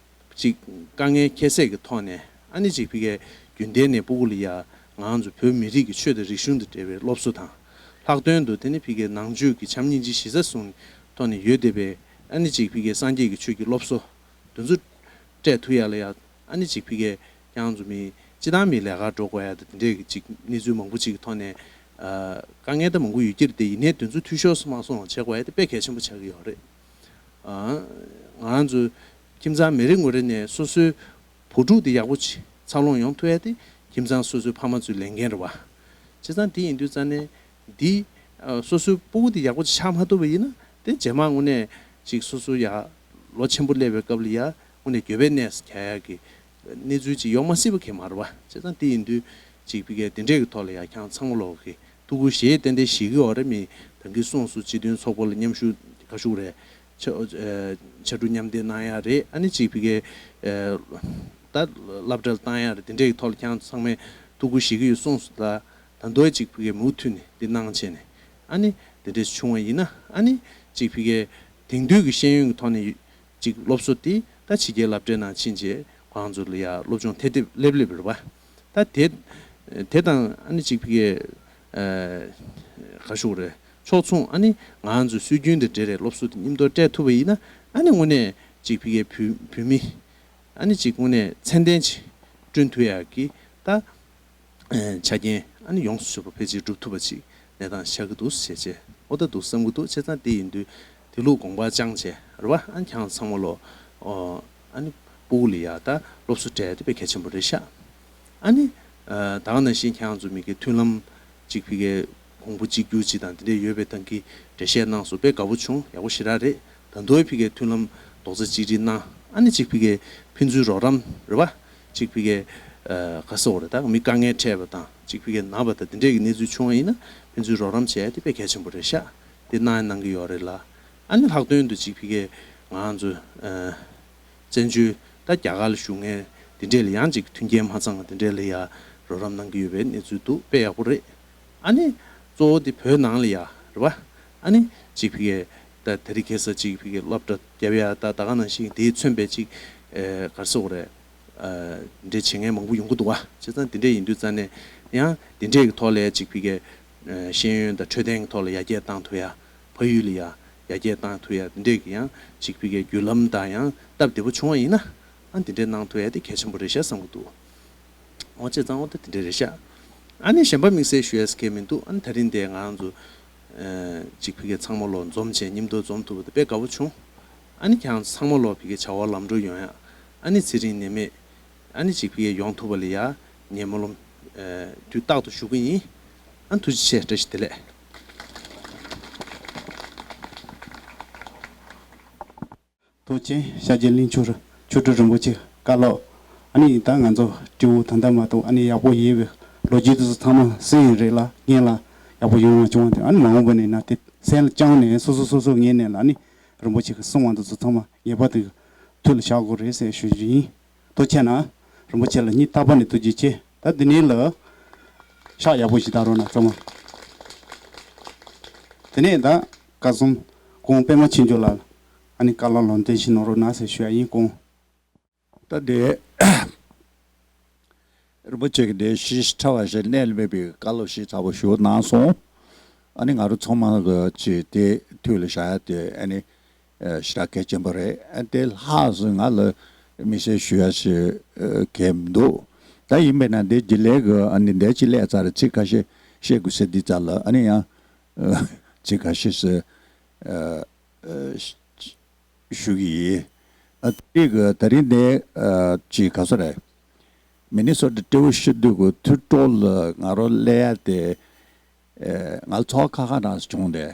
ཅིག་དཀའ་ངལ་ཁྱད་བསད་ཀྱི་ཐོག་ནས་ཨ་ནི་ཅིག་ཕ་གིའི་རྒྱུན་ལྡན་ནས་སྤུ་གུ་ལ་ཡ་ང་ཚོ་བོད་མི་རིགས་ཀྱི་ཆོས་དང་རིག་གཞུང་དང་འབྲེལ་བའི་སློབ་གསོ་དང་། ལྷག་དོན་དུ་དེ་ནི་ཕ་གིའི་ནང་ཆོས་ཀྱི་བྱམས་སྙིང་རྗེ་གཞི་རྩ་བཟུང་ཐོག་ནས་ཡོད་བསྡད་པའི་ཨ་ནི་ཅིག་ཕ་གིའི་སངས་རྒྱས་ཀྱི་ཆོས་ཀྱི་སློབ་གསོ་དེ་ཚོ་སྤྲད་ཐུབ་ཡ་ལ་ཡ་ཨ་ནི་ཅིག་ཕ་གིའི་ཁྱེད་རང་ཚོ་མི་སྤྱི་བཏང་མི་ལས་ཀར་འགྲོ་དགོས་ཡ་དང་དེ་འདྲའི་གི་ཅིག་གནས་ཚུལ་མང་པོ་ཅིག་གི་ཐོག་ནས་ཨ་དཀའ་ངལ་ད་མང་པོ་ཡོད་ཀྱི་རེད། དེ་ཡིན་ནའི་དེ་ཚོ་འཐུས་ཤོར་མ་སོང་བ་བྱེད་དགོས་ཡ་དེ་དཔེ་གལ་ཆེན་པོ་ཆགས་ཀྱི་ཡོད་རེད། ཨ་ང་རང་ཚོ་ཁྱིམ་ཚང་མི་རེ་ངོ་རེ་ནས་སོ་སོའི་བུ་ཕྲུག་དེ་ཡག་པོ་ཅིག་འཚར་ལོངས་ཡོང་ཐུབ་ཡ་དེ་ཁྱིམ་ཚང་སོ་སོའི་ཕ་མ་ཚོའི་ལས་འགན་རེད་བ། བྱས་ཙང་དེ་ཡིན་དུས་རྩ་ནས་འདི་ཨ་སོ་སོའི་སྤུ་གུ་དེ་ཡག་པོ་ཅིག་ཆགས་མ་ཐུབ་པ་ཡིན་ན་དེ་རྗེས་མ་དངོས་གནས་ཅིག་སོ་སོ་ཡ་ལོ་ཆེན་པོ་སླེབས་པའི་སྐབས་ལ་ཡ་དངོས་གནས་འགྱོད་པའི་གནས་སུ་གྱར་ཡ་གི་གནས་ཚུལ་ཅིག་ཡོང་མ་སྲིད་པ་གང་ཡང་མ་རེད་བ། བྱས་ཙང་དེ་ཡིན་དུས་ཅིག་ཕ་གིའི་དེ་འདྲས་ཀྱི་ཐོག་ལ་ཡ་ཁྱེད་རང་ཚང་མ་ལོག་གི་ཐུགས་ཁུར་བཞེས་ཏན་ཏན་བཞེས་ཀྱི་ཡོད་རེད། མི་ད་གིན་གསུངས་སོང་། སྤྱི་མཐུན་ཚོགས་པ་ལ་མཉམ་ཞུགས་ག་ཞུ་རེད། ཕྱ་ཨ་ཕྱར་གྲུ་མཉམ་འདེགས་གནང་ཡ་རེད། ཨ་ནི་ཅིག་ཕ་གིའི་ཨ་ད་སློབ་གྲྭ་ལ་བཏང་ཡ་རེད། དེ་འདྲའི་ཐོག་ལ་ཁྱེད་རང་ཚང་མས་ཐུགས་ཁུར་བཞེས་ཀྱི་ཡོད་གསུངས་སོང་། ད་ད་དུང་ཅིག་ཕ་གིའི་མུ་མཐུད་ནས་འདི་གནང་བྱས་ནས་ཨ་ནི་དེ་འདྲས་བྱུང་བ་ཡིན་ན་ཨ་ནི་ཅིག་ཕ་གིའི་དེང་དུས་ཀྱི་ཤེས་ཡོན་གྱི་ཐོག་ནས་ཅིག་སློབ་གསོ་དེ་ད་ཕྱི་རྒྱལ་སློབ་གྲྭའི་ནང་ཕྱིན་རྗེས་ཁོ་རང་ཚོ་ལ་ཡ་སློབ་སྦྱོང་ཐེབས་ཐེབས་སླེབས་སླེབས་རེད་བ། ད་དེ་དེ་དང་ཨ་ནི་ཅིག་ཕ་གིའི་ཨ་ག་ཞུ་དགོས་རེད། ཕྱོགས་མཚུངས་ཨ་ནི་ང་རང་ཚོའི་སྲོལ་རྒྱུན་དང་འབྲེལ་བའི་སློབ་གསོ་དེ་མཉམ་དུ་སྤྲད་ཐུབ་པ་ཡིན་ན་ཨ་ནི་དངོས་གནས་ཅིག་ཕ་གིའི་བོད་བོད་མི་ཨ་ནི་ཅིག་དངོས་གནས་ཚད་ལྡན་ཅིག་བསྐྲུན་ཐུབ་ཡག་གི་ད་ཆ་རྐྱེན་ཨ་ནི་ཡོངས་སུ་རྫོགས་པ་ཕལ་ཆེར་སྒྲུབ་ཐུབ་པ་ཅིག་གནས་སྟངས་ཆགས་ཀྱི་འདུག་ཟེར་བྱས་ཨོ་ད་འདུག་བསམ་གྱི་འདུག་བྱས་ཙང་དེ་ཡིན་དུས་དེ་ལུགས་དགོངས་པ་བཅངས་བྱས་རེད་བ། ཨ་ནི་ཁྱེད་རང་ཚང་མ་ལོ་ཨོ་ཨ་ནི་སྤུ་གུ་ལ་ཡ་ད་སློབ་གསོ་སྤྲད་དེ་དཔེ་གལ་ཆེན་པོ་རེད་ཤག་ཨ་ནི་ཨ་ད་ག་ནང་བཞིན་ཁྱེད་རང་ཚོ་མི་གི་མཐུན་ལམ་གཅིག་ཕ་གིའི་གོང་བུ་གཅིག་གྱུར་ཅིག་དང་དེ་འདྲས་ཡོད་པའི་ཐང་གི་འགྲེལ་བཤད་གནང་སོང་། དཔེ་དགའ་པོ་བྱུང་། ཡག་པོ་ཞེ་དྲག་རེད། ད་དུང་ཕ་གིའི་མཐུན་ལམ་རྡོག་རྩ་གཅིག་སྒྲིལ་གནང་། ཨ་ནི་གཅིག་ཕ་གིའི་ཕན་ཚུན་རོགས་རམ་རེད་བ། གཅིག་ཕ་གིའི་ཨ་ག་ཟེར་དགོས་རེད། ད་མི་དཀའ་ངལ་འཕྲད་པ་དང་གཅིག་ཕ་གིའི་ན་བ་དང་དེ་འདྲས་ཀྱི་གནས་ཚུལ་བྱུང་བ་ཡིན་ན་ཕན་ཚུན་རོགས་རམ་བྱས་ཏེ་དཔེ་གལ་ཆེན་པོ་རེད་ཤག་དེ་གནང་གནང་གི་ཡོད་རེད་ལ། ཨ་ནི་ལྷག་དོན་དུ་གཅིག་ཕ་གིའི་ང་རང་ཚོ་ཨ་བཙན་བྱོལ་ད་རྒྱ་གར་ལ་བཞུགས་མཁན་དེ་འདྲས་ལ་ཡང་ཅིག་མཐུན་རྐྱེན་མ་ཚང་བ་དེ་འདྲས་ལ་ཡང་རོགས་རམ་གནང་གི་ཡོད་པའི་གནས་ཚུལ་འདུག་དཔེ་ཡག་པོ་རེད། ཨ་ནི་གཙོ་བོ་དེ་བོད་ནང་ལ་ཡ་རེད་བ། ཨ་ནི་ཅིག་ཕ་གིའི་ད་དེ་རིང་ཁ་སང་ཅིག་ཕ་གིའི་སློབ་གྲྭ་བརྒྱབ་ཡ་ད་ད་ག་ནང་བཞིན་དེས་མཚོན་པའི་ཅིག་ཨེ་ག་རེ་ཟེར་དགོས་རེད། ཨ་འདྲས་བྱེད་མཁན་མང་པོ་ཡོང་གི་འདུག་བ། བྱས་ཙང་དེ་འདྲས་ཡིན་དུས་རྩ་ནས་ཡང་དེ་འདྲས་ཀྱི་ཐོག་ལ་ཅིག་ཕ་གིའི་ཨེ་ཤེས་ཡོན་དང་འཕྲོད་བསྟེན་གྱི་ཐོག་ལ་ཡར་རྒྱས་བཏང་ཐུབ་ཡ། ཕ་ཡུལ་ལ་ཡ་ཡར་རྒྱས་བཏང་ཐུབ་ཡ་དེ་འདྲས་ཀྱི་ཡང་ཅིག་ཕ་གིའི་བརྒྱུད་ལམ་དང་ཡང་སྟབས་བདེ་པོ་བྱུང་བ་ཡིན་ན་ཨ་དེ་འདྲས་གནང་ཐུབ་ཡ་དེ་གལ་ཆེན་པོ་རེད་ཤག་བསམ་གྱི་འདུག་འོ་བྱས་ཙང་འོ་ད་དེ་འདྲས་རེད་ཤག་ཨ་ནི་གཞན་པ་དམིགས་བསལ་ཞུ་ཡས་གལ་མི་འདུག་ཨ་ནི་ད་རིང་དེ་ང་རང་ཚོ་ཨ་ཅིག་ཕ་གིའི་ཚང་མ་ལོ་འཛོམས་བྱས་མཉམ་དུ་འཛོམས་ཐུབ་པ་དེ་དཔེ་དགའ་པོ་བྱུང་། ཨ་ནི་ཁྱེད་རང་ཚོ་ཚང་མ་ལོ་ཕ་གིའི་བྱ་བ་ལམ་འགྲོ་ཡོང་ཡ། ཨ་ནི་ཚེ་རིང་ནད་མེད་ཨ་ནི་ཅིག་ཕ་གིའི་ཡོང་ཐུབ་པ་ལ་ཡ་ངས་སྨོན་ལམ་ཨ་དུས་རྟག་ཏུ་ཞུ་གི་ཡིན། ཨ་ནི་ཐུགས་རྗེ་ཆེ། བཀྲ་ཤིས་བདེ་ལེགས། ཐུགས་རྗེ་ཆེ། ཤར་རྒྱས་གླིང་ཆོས་ཆོས་སྒྲོན་རིན་པོ་ཆེ་བཀའ་སློབ་ ཨ་ནི་ད་ང་ཚོ་སྤྲེའུ་ད་ལྟ་མ་གཏོགས་ཨ་ནི་ཡག་པོ་ཡིན་པའི་ལོ་རྒྱུས་དེ་ཚོ་ཚང་མ་གསན་ཡིན་རེད་ལ། སྔོན་ལ་ཡག་པོ་ཡོང་བ་བྱུང་བ་དེ་ཨ་ནི་མ་འོངས་པ་ནས་ན་དེ་སེམས་ལ་བཅངས་ནས་སོ་སོ་སོ་སོ་ངོས་ནས་ལ་ཨ་ནི་རིན་པོ་ཆེ་གི་གསུང་བ་དེ་ཚོ་ཚང་མ་ངེས་པར་དུ་ཐུགས་ལ་བཞག་དགོས་རེད་ཟེར་ཞུ་རྒྱུ་ཡིན། ཐུགས་རྗེ་ཆེ་གནང་། རིན་པོ་ཆེ་ལ་སྙིང་ཐག་པ་ནས་ཐུགས་རྗེ་ཆེ། ད་འདི་ནས་ལ་ཕྱག་ཡག་པོ་ཞིག་བཏང་རོགས་གནང་ཚང་མ། དེ་ནས་ད་བཀའ་གསུམ་གོང་པད་མ་ཆོས་འབྱོར་ལགས་ལ་ཨ་ནི་བཀའ་སློབ་ལམ་སྟོན་ཞིག་གནང་རོགས་གནང་ཟེར་ཞུ་ཡ་ཡིན། གོང་། ད་དེ་རིན་པོ་ཆེ་གི་དེ་ཞིབ་ཕྲ་བ་ཞིག་གནད་ལ་སྨིན་པའི་བཀའ་སློབ་ཞིག་ཚ་པོ་ཞུ་གནང་སོང་། ཨ་ནི་ང་རང་ཚང་མ་གི་ཅིག་དེ་ཐུགས་ལ་བཞག་ཡ་དེ་ཨ་ནི་ཞེ་དྲག་གལ་ཆེན་པོ་རེད། ཨ་དེ་ལྷག་ཟིན་ང་ལ་དམིགས་བསལ་ཞུ་ཡ་ཞིག་གལ་མི་འདུག་ད་ཡིན་པས་ན་འདི་རྗེས་ལས་གི་ཨ་ནི་འདས་ཅིག་ལས་ཚར་ཚིག་ཁ་ཤས་བཤད་དགོས་ཟེར་འདི་ཙམ་ལ་ཨ་ནི་ཡང་ཚིག་ཁ་ཤས་སུ། ཞུ་གི་ཡིན། ཨ་དེ་གི་ད་རིང་ནས་ཨ་ཅིག་ག་ཚོད་རེད། མི་ནི་སོ་ཊ་སྤྲེའུ་ཤི་དུས་གི་ཐུགས་སྤྲོ་ལ་ང་རང་སླེབས་ཡ་དེ་ཨ་ང་ཚོགས་ཁག་ཁག་ནང་བྱུང་སྟེ།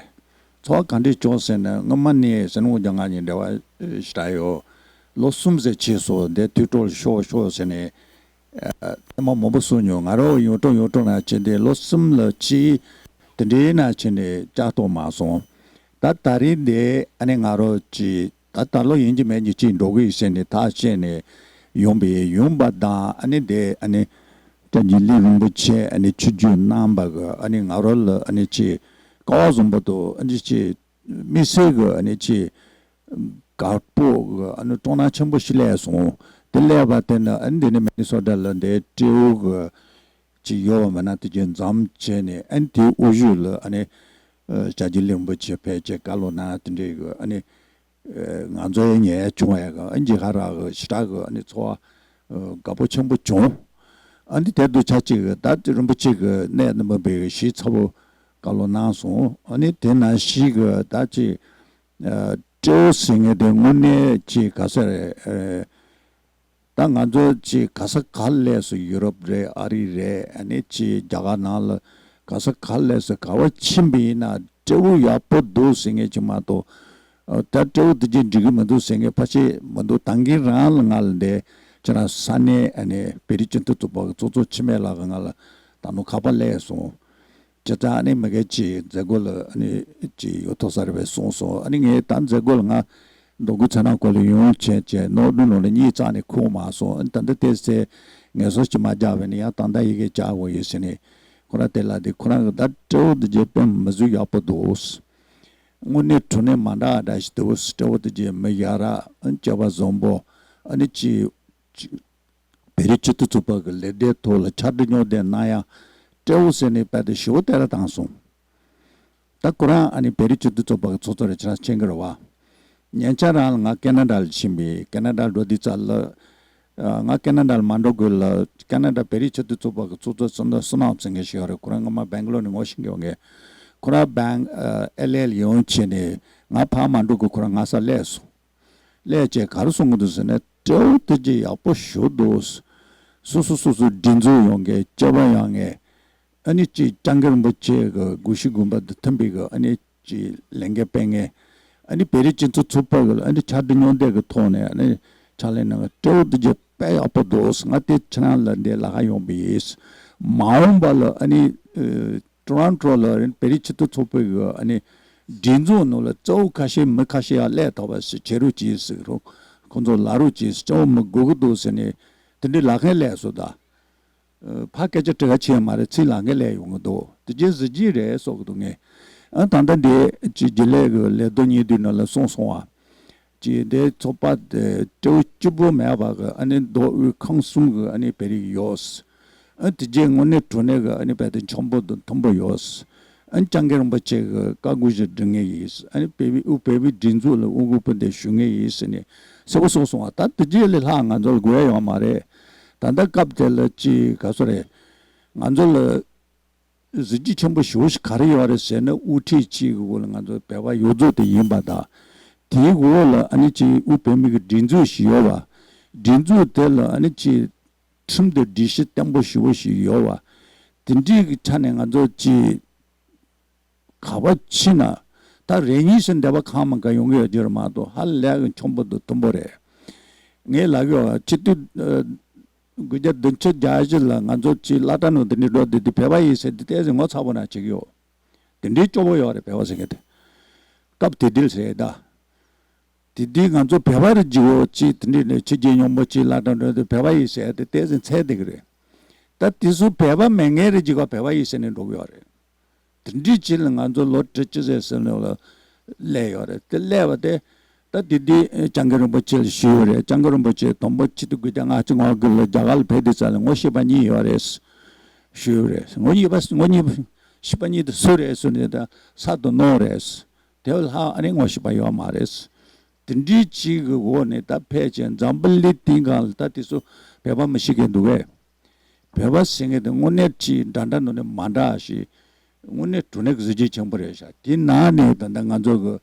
ཚོགས་ག་འདྲས་བྱུང་ཟེར་ན་སྔོན་མ་ནས་ཟིན་ལུང་རྒྱ་ང་གཉིས་འབྲེལ་བ་ཞེ་དྲག་ཡོད། ལོ་གསུམ་ཙམ་ཕྱིན་སོང་། དེ་ཐུགས་སྤྲོ་ལ་ཤོག་ཤོག་ཟེར་ནས་ཨ་ཐེངས་མ་མང་པོ་གསུངས་མྱོང་། ང་རང་ཡོངས་གྲགས་ཡོངས་གྲགས་ནང་བྱས་ཏེ་ལོ་གསུམ་ལ་ཕྱིན། དེ་འདྲའི་ནང་བྱས་ནས་བཅར་ཐུབ་མ་སོང་། ད་ད་རིང་འདི་ཨ་ནི་ང་རང་ཅིག་ད་ད་ལོ་ཡིན་གཅིག་མིན་གཅིག་ཅིག་འགྲོ་གི་ཡིན་ཟེར་ནས་ཐག་བཅད་ནས་ཡོང་པའི་ཡོང་པ་དང་ཨ་ནི་འདི་ཨ་ནི་སྐྱབས་རྗེ་གླིང་རིན་པོ་ཆེ་ཨ་ནི་ཆིབས་བསྒྱུར་གནང་པ་གི་ཨ་ནི་ང་རང་ལ་ཨ་ནི་ཅིག་སྐལ་བ་བཟང་པོ་འདུག་ཨ་ནི་ཅིག་དམིགས་བསལ་གི་ཨ་ནི་ཅིག་དགའ་སྤོབས་གི་ཨ་ནི་སྤྲོ་སྣང་ཆེན་པོ་ཞིག་སླེབས་སོང་། དེ་སླེབས་པ་དེ་ནི་ཨ་ནི་འདི་ནི་མི་ནི་སོ་ཊ་ལ་འདི་སྤྲེའུ་གི་ཅིག་ཡོད་པ་མིན་ན་དེ་གྱོད་འཛོམས་བྱས་ནས་ཨ་ནི་དེའི་དབུ་བཞུགས་ལ་ཨ་ནི་ཨ་སྐྱབས་རྗེ་གླིང་རིན་པོ་ཆེ་ཕེབས་བྱས་བཀའ་སློབ་གནང་དེ་འདྲའི་གི་ཨ་ནི་ཨ་ང་ཚོའི་ཉེ་ཆུང་བའི་གི་ཨ་ནི་ཧ་ར་གི་ཞེ་དྲག་གི་ཨ་ནི་ཚོར་བ་ཨ་དགའ་པོ་ཆེན་པོ་བྱུང་། ཨ་ནི་དེ་དུས་ཆ་གཅིག་གི་ད་དེ་རིན་པོ་ཆེ་གི་གནད་དུ་སྨིན་པའི་གི་ཞིབ་ཚགས་པོ་བཀའ་སློབ་གནང་སོང་། ཨ་ནི་དེ་ནང་བཞིན་གི་ད་ཅིག་ཨ་སྤྲེའུ་ཟེར་མཁན་དེ་དངོས་གནས་ཅིག་ག་ས་རེད། ཨ་ད་ང་ཚོ་ཅིག་ག་ས་ག་ལ་སླེབས་སོང་། ཡུ་རོབ་རེད། ཨ་རི་རེད། ཨ་ནི་ཅིག་རྒྱ་གར་ནང་ལ་ག་ས་ག་ལ་སླེབས་སོང་། ག་པར་ཕྱིན་པ་ཡིན་ན་སྤྲེའུ་ཡག་པོ་འདུག་ཟེར་མཁན་ཅིག་མ་གཏོགས། ཨ་ད་སྤྲེའུ་དེ་གྱོད་འགྲིག་གི་མི་འདུག་ཟེར་མཁན་ཕལ་ཆེར་མི་འདུག་ད་གིན་རང་ལ་ང་ལ་འདི་ཁྱེད་རང་ས་གནས་ཨ་ནི་བོད་རིགས་སྤྱི་མཐུན་ཚོགས་པ་གི་ཚོགས་གཙོ་འཆི་མེད་ལགས་ཀྱིས་ང་ལ་ད་ནང་ཁ་པར་སླེབས་སོང་། ཇི་ལྟར་ཨ་ནི་མི་སྒེར་གྱི་མཛད་སྒོ་ལ་ཨ་ནི་ཅིག་ཡོད་ཐུབ་ས་རེད་པས་གསུངས་སོང་། ཨ་ནི་ངས་ད་མཛད་སྒོ་ལ་ང་འགྲོ་དགོས་ཚེ་ན་གོ་ལ་ཡོང་བྱས་བྱས་ནོར་བུ་ནོར་ལ་གཉིད་རྩ་ནས་ཁུག་མ་སོང་། ཨ་ནི་ད་ལྟ་དེ་ཚེ་ངལ་གསོ་ཅིག་མ་རྒྱག་པ་ནི་ཡང་ད་ལྟ་ཡི་གེ་བཅར་དགོས་ཡོད་ཟེར་ནས་ཁོ་རང་དེ་ལ་དེ་ཁོ་རང་གི་ད་སྤྲེའུ་དེ་རྗེས་དཔེ་མི་བཟོད་ཡག་པོ་འདུག་དངོས་གནས་དྲང་གནས་མ་འདྲ་འདྲ་ཞིག་འདུག་སྤྲེའུ་དེ་རྗེས་མི་ཡ་ར་ཨ་ནི་སྤྱོད་པ་བཟང་པོ་ཨ་ནི་ཅིག་ཅིག་བོད་རིགས་སྤྱི་མཐུན་ཚོགས་པ་གི་ལས་སྡེའི་ཐོག་ལ་ཕྱག་བྲིས་སྙོག་འདོན་གནང་ཡ་སྤྲེའུ་ཟེར་ནས་དཔེ་དེ་ཞེ་པོ་སྟེར་བཏང་སོང་། ད་ཁོ་རང་ཨ་ནི་བོད་རིགས་སྤྱི་མཐུན་ཚོགས་པ་གི་ཚོགས་གཙོ་རེད། ཁྱེད་རང་མཁྱེན་གྱི་རེད་བ། ཉེ་ཆར་རང་ལ་ང་ཁེ་ན་ཌ་ལ་ཕྱིན་པས་ཁེ་ན་ཌ་འགྲོ་དུས་ཙམ་ལ་ཨ་ང་ཁེ་ན་ཌ་ལ་མ་འགྲོ་སྔོན་ལ་ཁེ་ན་ཌ་བོད་རིགས་སྤྱི་མཐུན་ཚོགས་པ་གི་ཚོགས་གཙོ་བསོད་ནམས་བསོད་ནམས་ཟེར་མཁན་ཞིག་ཡོད་རེད། ཁོ་རང་སྔོན་མ་སྦེང་ལོར་ནས་ངོ་ཤེས་མཁན་ཡོད་མཁན། ཁོ་རང་སྦེང་ཨ་ཨེལ་ཨེ་ལ་ཡོང་བྱས་ནས་ང་ཕར་མ་འགྲོ་སྔོན་ཁོ་རང་ང་སར་སླེབས་སོང་། སླེབས་བྱས་ག་རེ་གསུང་གི་འདུག་ཟེར་ན་སྤྲེའུ་དེ་ཅིག་ཡག་པོ་ཞེ་འདུག་སོ་སོ་སོ་སོ་སྒྲིག་འཛུགས་ཡོང་མཁན་སྤྱོད་པ་ཡོང་མཁན། ཨ་ནི་ཅིག་སྐྱབས་མགོན་རིན་པོ་ཆེ་གི་སྒོ་བཞི་དགོན་པ་དང་མཐུན་པའི་གི་ཨ་ནི་ཅིག་ལས་འགན་སྤེལ་མཁན། ཨ་ནི་བོད་རིགས་སྤྱི་མཐུན་ཚོགས་པ་གི་ཨ་ནི་ཕྱག་བྲིས་སྙོག་འདོན་གི་ཐོག་ནས་ཨ་ནི་ཕྱག་ལས་གནང་གི་སྤྲེའུ་དེ་ཅིག་དཔེ་ཡག་པོ་འདུག་ང་དེ་ཁྱེད་རང་ལ་འདི་ལ་ཁ་ཡོང་པ་ཡིན། མ་འོངས་པ་ལ་ཨ་ནི་ཨ་ཊོ་རོན་ཊོ་ལ་བོད་རིགས་སྤྱི་མཐུན་ཚོགས་པའི་གི་ཨ་ནི་སྒྲིག་འཛུགས་ནང་ལ་གཙོ་བོ་ཁ་ཤས་མི་ཁ་ཤས་ཡར་སླེབས་ཐུབ་པ་ཞིག་བྱེད་རོགས་གྱིས་ཟེར་རོགས། ཁོང་ཚོ་ལབ་རོགས་གྱིས། གཙོ་བོ་མི་དགོས་ཀྱི་འདུག་ཟེར་ནས་དེ་འདྲའི་ལབ་མཁན་སླེབས་སོང་། ད་ཕར་སྐད་ཆ་དྲི་ག་བྱས་མ་རེད། ཚིག་ལབ་མཁན་སླེབས་ཡོང་གི་འདུག་དེ་རྗེས་གཟི་བརྗིད་རེད་བསམ་གྱི་འདུག་ངས། ཨ་ད་ལྟ་འདི་ཅིག་རྒྱུན་ལས་ཀྱི་ལས་དོན་སྙིང་བསྡུས་ནང་ལ་གསུངས་སོང་བ། ཅིག་འདི་ཚོགས་པ་དེ་སྤྲེའུ་གཅིག་པོ་མེད་པ་གི་ཨ་ནི་མདོ་དབུས་ཁམས་གསུམ་གི་ཨ་ནི་བོད་རིགས་ཡོད། ཨ་དེ་རྗེས་དངོས་གནས་དྲང་གནས་གི་ཨ་ནི་བོད་དོན་འཆམ་པོ་དང་མཐུན་པོ་ཡོད། ཨ་ནི་སྐྱབས་མགོན་རིན་པོ་ཆེ་གི་བཀའ་བསྒོ་བཞིན་སྒྲུབ་མཁན་ཡིན། ཨ་ནི་བོད་པའི་དབུས་བོད་པའི་སྒྲིག་འཛུགས་ལ་དབུ་དགོངས་སྤུན་ཟླས་ཞུ་མཁན་ཡིན་ཟེར་ནས་གསལ་པོ་གསུངས་སོང་བ། ད་དེ་རྗེས་ལས་ལྷག་ང་ཚོ་ལ་དགོས་ཡ་ཡོད་མ་རེད། ད་ལྟ་སྐབས་དེ་ལ་ཅིག་ག་ཚོད་རེད། ང་ཚོ་ལ་གཟི་བརྗིད་ཆེན་པོ་ཞེ་པོ་ཞིག་ག་རེ་ཡོད་རེད་ཟེར་ན། དབུ་ཁྲིད་གཅིག་གི་འོག་ལ་ང་ཚོ་བོད་པ་ཡོངས་རྫོགས་དེ་ཡིན་པ་དང་། དེའི་འོག་ལ་ཨ་ནི་ཅིག་དབུས་བོད་མི་གི་སྒྲིག་འཛུགས་ཤིག་ཡོད་པ། སྒྲིག་འཛུགས་དེ་ལ་ཨ་ནི་ཅིག་ཁྲིམས་དང་སྒྲིག་གཞི་བརྟན་པོ་ཞེ་པོ་ཞིག་ཡོད་པ། དེ་འདྲའི་གི་ཆ་ནས་ང་ཚོ་ཅིག་ག་པར་ཕྱིན་ན་ད་རེ་གཉིས་སུ་འདས་པ་གང་མང་གང་ཡོང་གི་ཡོད་རྒྱུ་རེད་མ་གཏོགས་ཧ་ལས་གི་འཆམ་པོ་དང་མཐུན་པོ་རེད། ངས་ལབ་གི་ཡོད། སྤྱི་འཐུས་ཨ་ དགུ་བརྒྱ་བདུན་ཅུ་གྱ་བཞི་ལ་ང་ཚོ་ཅིག་སློབ་གྲྭ་ནང་དེ་འདྲའི་འགྲོ་དེ་དེ་བོད་པ་ཡིན་ཟེར་དེ་ཏོག་ཙམ་ངོ་ཚ་པོ་ན་བྱེད་ཀྱི་ཡོད། དེ་འདྲའི་སྐྱོ་པོ་ཡོད་རེད་བོད་པ་ཟེར་མཁན་དེ། སྐབས་དེ་དུས་ཟེར་ད། དེ་དུས་ང་ཚོ་བོད་པ་རེད་བརྗེ་བོ་ཅིག་དེ་འདྲའི་ནས་ཕྱི་རྒྱལ་སྙོམས་པོ་ཅིག་སློབ་གྲྭ་འགྲོ་དུས་བོད་པ་ཡིན་ཟེར་དེ་ཏོག་ཙམ་འཚེར་བསྡད་ཀྱི་རེད། ད་དེ་ཚོ་བོད་པ་མེད་མཁན་རེད་བརྗེ་ག་བོད་པ་ཡིན་ཟེར་ནས་འགྲོ་གི་ཡོད་རེད། དེ་འདྲའི་ཅིག་ལ་ང་ཚོ་ལོ་དྲུག་ཅུ་ཟེར་ཟེར་ནས་ལ་སླེབས་ཡོད་རེད། དེ་སླེབས་པ་དེ་ད་དེ་དུས་སྐྱབས་མགོན་རིན་པོ་ཆེ་ལ་ཞུས་ཡོད་རེད། སྐྱབས་མགོན་རིན་པོ་ཆེ་དང་པོ་ཆིག་སྟོང་དགུ་བརྒྱ་ལྔ་བཅུ་ང་དགུ་ལ་རྒྱ་གར་ལ་ཕེབས་དུས་ཙམ་ལ་ངོ་ཤེས་པ་གཉིས་ཡོད་རེད་ཞུས་ཡོད་རེད། ངོ་ཤེས་པ་ངོ་ཤེས་པ་གཉིས་དེ་སུ་རེད་ཟེར་ནས་ད་ས་དང་ནོར་རེད། དེ་བས་ལྷག་ཨ་ནི་ངོ་ཤེས་པ་ཡོད་མ་རེད། དེ་འདྲའི་ཅིག་གི་འོག་ནས་ད་ཕལ་ཆེར་འཛམ་བུ་གླིང་སྟེང་གང་ལ་ད་དེ་ཚོ་བོད་པ་མི་ཤེས་མཁན་འདུག་གས། བོད་པ་ཟེར་མཁན་དེ་དངོས་གནས་ཅིག་འདྲ་འདྲ་ནང་ནས་མ་འདྲ་ཞིག་དངོས་གནས་དྲང་གནས་གཟི་བརྗིད་ཆེན་པོ་རེད་ཤག་དེ་ནང་ནས་ད་ལྟ་ང་ཚོ་གི་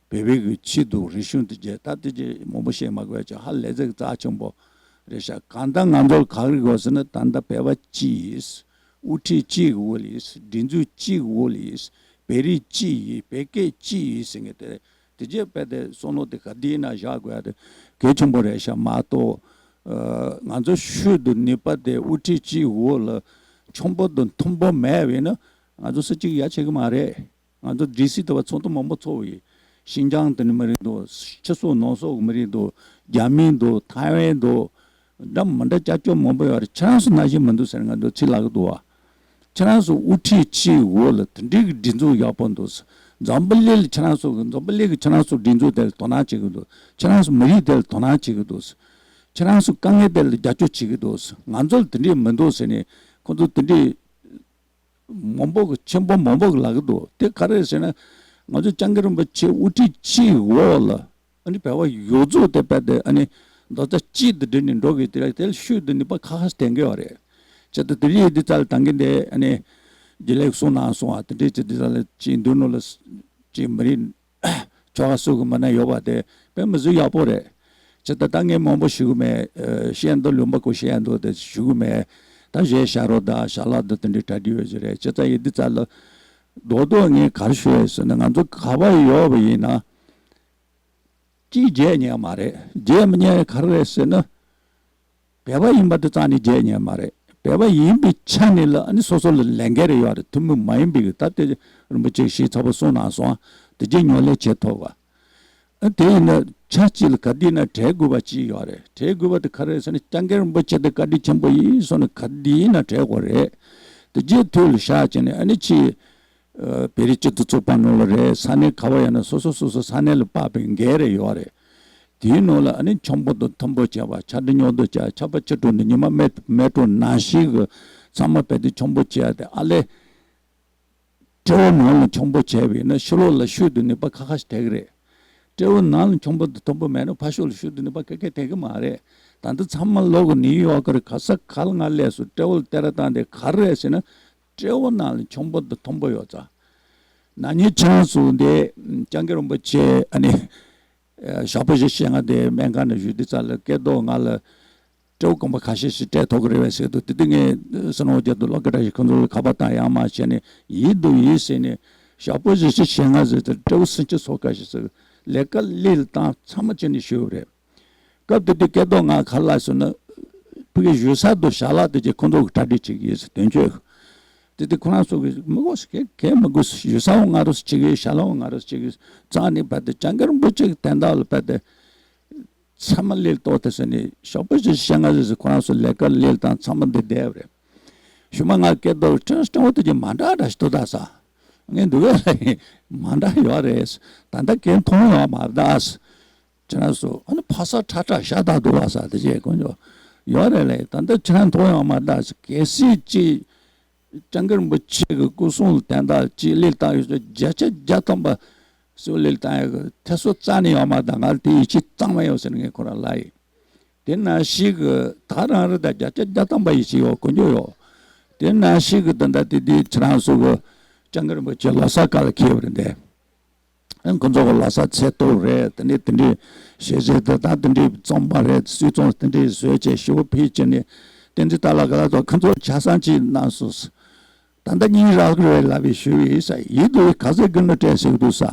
བོད་པའི་གི་ཆེད་དུ་རིག་གཞུང་དེ་རྗེས་ད་དེ་རྗེས་མང་པོ་བཤད་མ་དགོས་ཀྱང་ཧ་ལས་ཚིག་རྩ་ཆེན་པོ་རེད་ཤག་གང་ལྟར་ང་ཚོ་ག་རེ་དགོས་ཟེར་ན་ད་ལྟ་བོད་པ་གཅིག་ཡིན། དབུ་ཁྲིད་གཅིག་འོག་ལ་ཡིན། སྒྲིག་འཛུགས་གཅིག་འོག་ལ་ཡིན། བོད་རིགས་གཅིག་ཡིན། བོད་སྐད་གཅིག་ཡིན་ཟེར་མཁན་དེ། དེ་རྗེས་དཔེ་དེ་བསམ་བློ་དེ་ག་དུས་ན་བཞག་དགོས་ཡ་དེ་གལ་ཆེན་པོ་རེད་ཤག་མ་གཏོགས། ཨ། ང་ཚོ་ཤུལ་དུ་ནུས་པ་དེ་དབུ་ཁྲིད་གཅིག་འོག་ལ་འཆམ་པོ་དང་མཐུན་པོ་མེད་པ་ཡིན་ན་ང་ཚོ་སུ་གཅིག་ཡ་བྱེད་ཀྱི་མ་རེད། ང་ཚོ་སྒྲིག་སྲིད་དེ་བ་ཚོགས་འདུ་མང་པོ་ཚོགས་པ་ཡིན། ཤིན་ཅང་དེ་ནི་མི་རིགས་འདུག་ཕྱི་སོག་ནང་སོག་གི་མི་རིགས་འདུག་རྒྱ་མི་འདུག་ཐའེ་ཝན་འདུག་འདྲ་མི་འདྲ་ཀྱག་ཀྱོག་མང་པོ་ཡོད་རེད། ཁྱེད་རང་ཚོ་ནང་བཞིན་མི་འདུག་ཟེར་ང་ཚོ་ཚིག་ལབ་ཀྱི་འདུག་བ། ཁྱེད་རང་ཚོ་དབུ་ཁྲིད་གཅིག་འོག་ལ་དེ་འདྲའི་གི་སྒྲིག་འཛུགས་ཡག་པོ་འདུག་འཛམ་བུ་གླིང་ལ་ཁྱེད་རང་ཚོ་གི་འཛམ་བུ་གླིང་གི་ཁྱེད་རང་ཚོ་སྒྲིག་འཛུགས་དེ་ལ་དོ་སྣང་བྱེད་ཀྱི་འདུག་ཁྱེད་རང་ཚོ་མི་རིགས་དེ་ལ་དོ་སྣང་བྱེད་ཀྱི་འདུག་ཁྱེད་རང་ཚོ་དཀའ་ངལ་དེ་ལ་རྒྱབ་སྐྱོར་བྱེད་ཀྱི་འདུག་ང་ཚོ་ལ་དེ་འདྲའི་མི་འདུག་ཟེར་ནས་ཁོང་ཚོ་དེ་འདྲའི་མང་པོ་གི་ཆེན་པོ་མང་པོ་གི་ལབ་ཀྱི་འདུག་དེ་ག་རེ་ཟེར་ན་ང་ཚོ་སྐྱབས་མགོན་རིན་པོ་ཆེ་དབུ་ཁྲིད་གཅིག་འོག་ལ། ཨ་ནི་བོད་པ་ཡོངས་རྫོགས་དེ་དཔེ་དེ་ཨ་ནི་རྡོག་རྩ་གཅིག་ཏུ་སྒྲིལ་ནས་འགྲོ་དགོས་དེ་ལ་དེ་ལ་ཤུལ་དུ་ནུས་པ་ཁ་ཁ་ཞིག་ལྡན་གྱི་ཡོད་རེད། བྱས་ཙང་དེ་རིང་འདི་ཙམ་ལ་བཏང་གི་འདི་ཨ་ནི་རྒྱུན་ལས་གསུང་གནང་སོང་བ་དེ་འདྲའི་ཅིག་འདི་ཙམ་ལ་ཅིག་མདུན་ནང་ལ་ཅིག་མི་རིགས་ཆོལ་ཁ་སོགས་ཀྱི་མི་སྣ་ཡོད་པ་དེ་དཔེ་མི་བཟོ་ཡག་པོ་རེད། བྱས་ཙང་ད་ངས་མང་པོ་ཞུ་གི་མེད། ཨ། བཤད་འདོད་ལུང་པ་ཁོ་བཤད་འདོད་དེ་ཞུ་གི་མེད། ད་གཞས་ཤ་རོགས་དང་ཞལ་ལག་དང་དེ་འདྲའི་གྲ་སྒྲིག་ཡོད་ཀྱི་རེད། བྱས་ཙང་ཡིན་འདི་ཙམ་ལ་རྡོག་རྡོག་ངས་ག་རེ་ཞུ་ཡས་ཟེར་ན་ང་ཚོ་ག་པར་ཡོད་པ་ཡིན་ན། གཅིག་བརྗེད་ཉན་མ་རེད། བརྗེད་མི་ཉན་ག་རེ་རེད་ཟེར་ན། བོད་པ་ཡིན་པ་དེ་རྩ་ནས་བརྗེད་ཉན་མ་རེད། བོད་པ་ཡིན་པའི་ཆ་ནས་ལ་ཨ་ནི་སོ་སོ་ལ་ལས་འགན་རེ་ཡོད་རེད། ཐུན་མོང་མ་ཡིན་པའི་གི་ད་དེ་རིན་པོ་ཆེ་ཞིག་ཚ་པོ་གསུངས་གནང་སོང་། དེ་རྗེས་ཉམས་ལེན་བྱེད་ཐུབ་པ། ཨ་དེ་ཡིན་ན་ཆ་གཅིག་ལ་ག་དུས་ན་བྲལ་དགོས་པ་གཅིག་ཡོད་རེད། བྲལ་དགོས་པ་དེ་ག་རེ་རེད་ཟེར་ན་སྐྱབས་མགོན་རིན་པོ་ཆེ་དེ་བཀའ་དྲིན་ཆེན་པོ་ཡིན་སོང་ནས་ག་དུས་ན་བྲལ་དགོས་རེད། དེ་རྗེས་དུས་ལ་བཞག་བྱས་ནས་ཨ་ནི་ཆེ། ཨ། བོད་རིགས་སྤྱི་མཐུན་ཚོགས་པ་ནང་ལ་རེད། ས་གནས་ག་བ་ཡིན་ན་སོ་སོ་སོ་སོ་ས་གནས་ལ་དཔག་པའི་འགན་རེ་ཡོད་རེད། དེའི་ནང་ལ་ཨ་ནི་འཆམ་པོ་དང་མཐུན་པོ་བྱས་པ། ཆ་འདྲི་ཉོ་འདྲི་བྱས། ཆར་པ་ཆུ་དྲོད་ནས་ཉི་མ་མེ་མེ་དྲོད་ནང་བཞིན་གྱི་ཚང་མ་བོད་དུ་འཆམ་པོ་བྱས་ཏེ་ཨ་ལས། སྤྲེའུ་ནང་ལ་འཆམ་པོ་བྱས་པ་ཡིན་ན་ཕྱི་ལོགས་ལ་ཤུལ་དུ་ནུས་པ་ཁ་ཁ་ཞིག་ཐེག་གི་རེད། སྤྲེའུ་ནང་ལ་འཆམ་པོ་དང་མཐུན་པོ་མེད་ན་ཕར་ཕྱོགས་ལ་ཤུལ་དུ་ནུས་པ་ག་གེ་ཐེག་གི་མ་རེད། ད་ལྟ་ཚང་མ་ལོག་གི་ནིའུ་ཡོག་གི་རེད། ག་ས་ག་ལ་ང་སླེབས་སོང་། སྤྲེའུ་ལ་བསྟན་ར་བཏང་དེ་ག་རེ་རེད་ཟེར་ན། སྤྲེའུ་ནང་ལ་འཆམ་པོ་དང་མཐུན་པོ་ཡོད་ཙང་། ན་ནིང་ཁྱེད་རང་ཚོ་འདི་སྐྱབས་མགོན་རིན་པོ་ཆེ་ཨ་ནི་ཞག་པོ་བཞི་ཞེ་ལྔ་དེ་སྨན་ཁང་ནས་བཞུགས་དུས་ཙམ་ལ་སྐལ་རྡོར་ང་ལ་སྤྲེའུ་རྐང་པ་ཁ་ཤས་ཤིག་སྤྲད་ཐུབ་ཀྱི་རེད་པས་ཟེར་འདུག་དེ་དུས་ངས་སུ་ནང་རྒྱལ་དུ་ལོ་ཀ་ཏྲ་ཞིག་ཁོང་ཚོ་ལ་ཁ་པར་བཏང་ཡང་མ་བྱས་ནས་ཡིན་འདུག་ཡིན་ཟེར་ནས་ཞག་པོ་བཞི་ཞེ་ལྔ་ཟེར་ཏེ་སྤྲེའུ་སུམ་ཅུ་སོ་ཁ་ཤས་ཟེར་ལས་ཀ་ལས་ལ་བཏང་ཚང་མ་བྱས་ནས་ཞུས་པ་རེད། སྐབས་དེ་དུས་སྐལ་རྡོར་ང་ག་ལ་སོང་ན་ཕ་གི་བཞུགས་ས་དང་ཞལ་ལག་དེ་ཅིག་ཁོང་ཚོ་གི་གྲ་སྒྲིག་བྱེད་ཀྱི་ཡིན་ཟེར་དོན་གཅོད། དེ་དུས་ཁོ་རང་ཚོ་གི་མི་དགོས་ཟེར་གས་གས་མི་དགོས་ཟེར། བཞུགས་ས་འོ་ང་རོ་ཟེར་བྱེད་ཀྱི་ཡོད། ཞལ་ལག་འོ་ང་རོ་ཟེར་བྱེད་ཀྱི་ཡོད། རྩ་ནས་བལྟས་ཏེ་སྐྱབས་མགོན་རིན་པོ་ཆེ་གི་དོན་དག་ལ་བལྟས་ཏེ། ཚང་མ་ལས་གཏོགས་ཏེ་ཟེར་ནས་ཞག་པོ་བཞི་ཞེ་ལྔ་ཟེར་ཟེར་ཁོ་རང་ཚོ་ལས་ཀ་ལས་དང་ཚང་མ་འདི་བསྡད་པ་རེད། ཞུ་མ་ང་སྐད་དོ་ཁྲེང་ཁྲེང་བོ་དེ་ཅིག་མ་འདྲ་འདྲ་ཞིག་འདུག་ད་ས། ངས་འདུག་གས་ལ་ཡིན་མ་འདྲ་ཡོད་རེད། ད་ལྟ་གས་མཐོང་ཡོང་མ་གདའ་ས། ཁྱེད་རང་ཚོ་ཨ་ནི་ཕ་ས་ཁྲ་ཁྲ་ཤ་སྟག་འདུག་བ་ས་དེ་ཅིག་དཀོན་མཆོག་ཡོད་རེད་ལ་ཡིན། ད་ལྟ་ཁྱེད་རང་མཐོང་ཡོང་མ་གདའ་ས་གལ་སྲིད་ཅིག་སྐྱབས་མགོན་རིན་པོ་ཆེ་གི་སྐུ་གསུང་ལ་དོན་དག་ཅིག་ལས་བཏང་ཡོད་ཚེ་བརྒྱ་ཆ་བརྒྱ་ཐམ་པ་སུ་ལས་བཏང་ཡོད་གི་ཐེ་ཚོམ་རྩ་ནས་ཡོད་མ་གདའ། ང་ལ་དེ་ཡིད་ཆེས་གཙང་མ་ཡོད་ཟེར་ངས་ཁོ་རང་ལ་ཡིན། དེ་ནང་བཞིན་གི་ད་རང་རེ་ད་བརྒྱ་ཆ་བརྒྱ་ཐམ་པ་ཡིད་ཆེས་ཡོད་དཀོན་མཆོག་ཡོད། དེ་ནང་བཞིན་གི་ད་ལྟ་དེ་དུས་ཁྱེད་རང་ཚོ་གི་སྐྱབས་མགོན་རིན་པོ་ཆེ་ལོ་གསར་སྐབས་ལ་འཁེལ་བ་རེད་འདས། ཁོ་ཚོ་གི་ལོ་གསར་ཚེས་གཏོར་རེད། དེ་ནས་དེ་འདྲའི་ཞལ་ཟས་དེ་དག་དེ་འདྲའི་བཙོང་པ་རེད། སུས་བཙོང་དེ་འདྲའི་བཟོས་བྱས་ཞེ་པོ་ཕུལ་བྱས་ནས་བསྟན་འཛིན་ཏཱ་ལ་ག་ལ་ཚོ་ཁོ་ཚོ་ཆ་ཚང་ཅིག་གནང་སོང་། ད་ལྟ་སྙིང་རག་རེད་ལབ་པའི་ཞུ་བའི་ས་ཡིད་དུ་ག་ཚོད་དགོས་ན་སྤྲད་ཟེར་གི་འདུག་ས།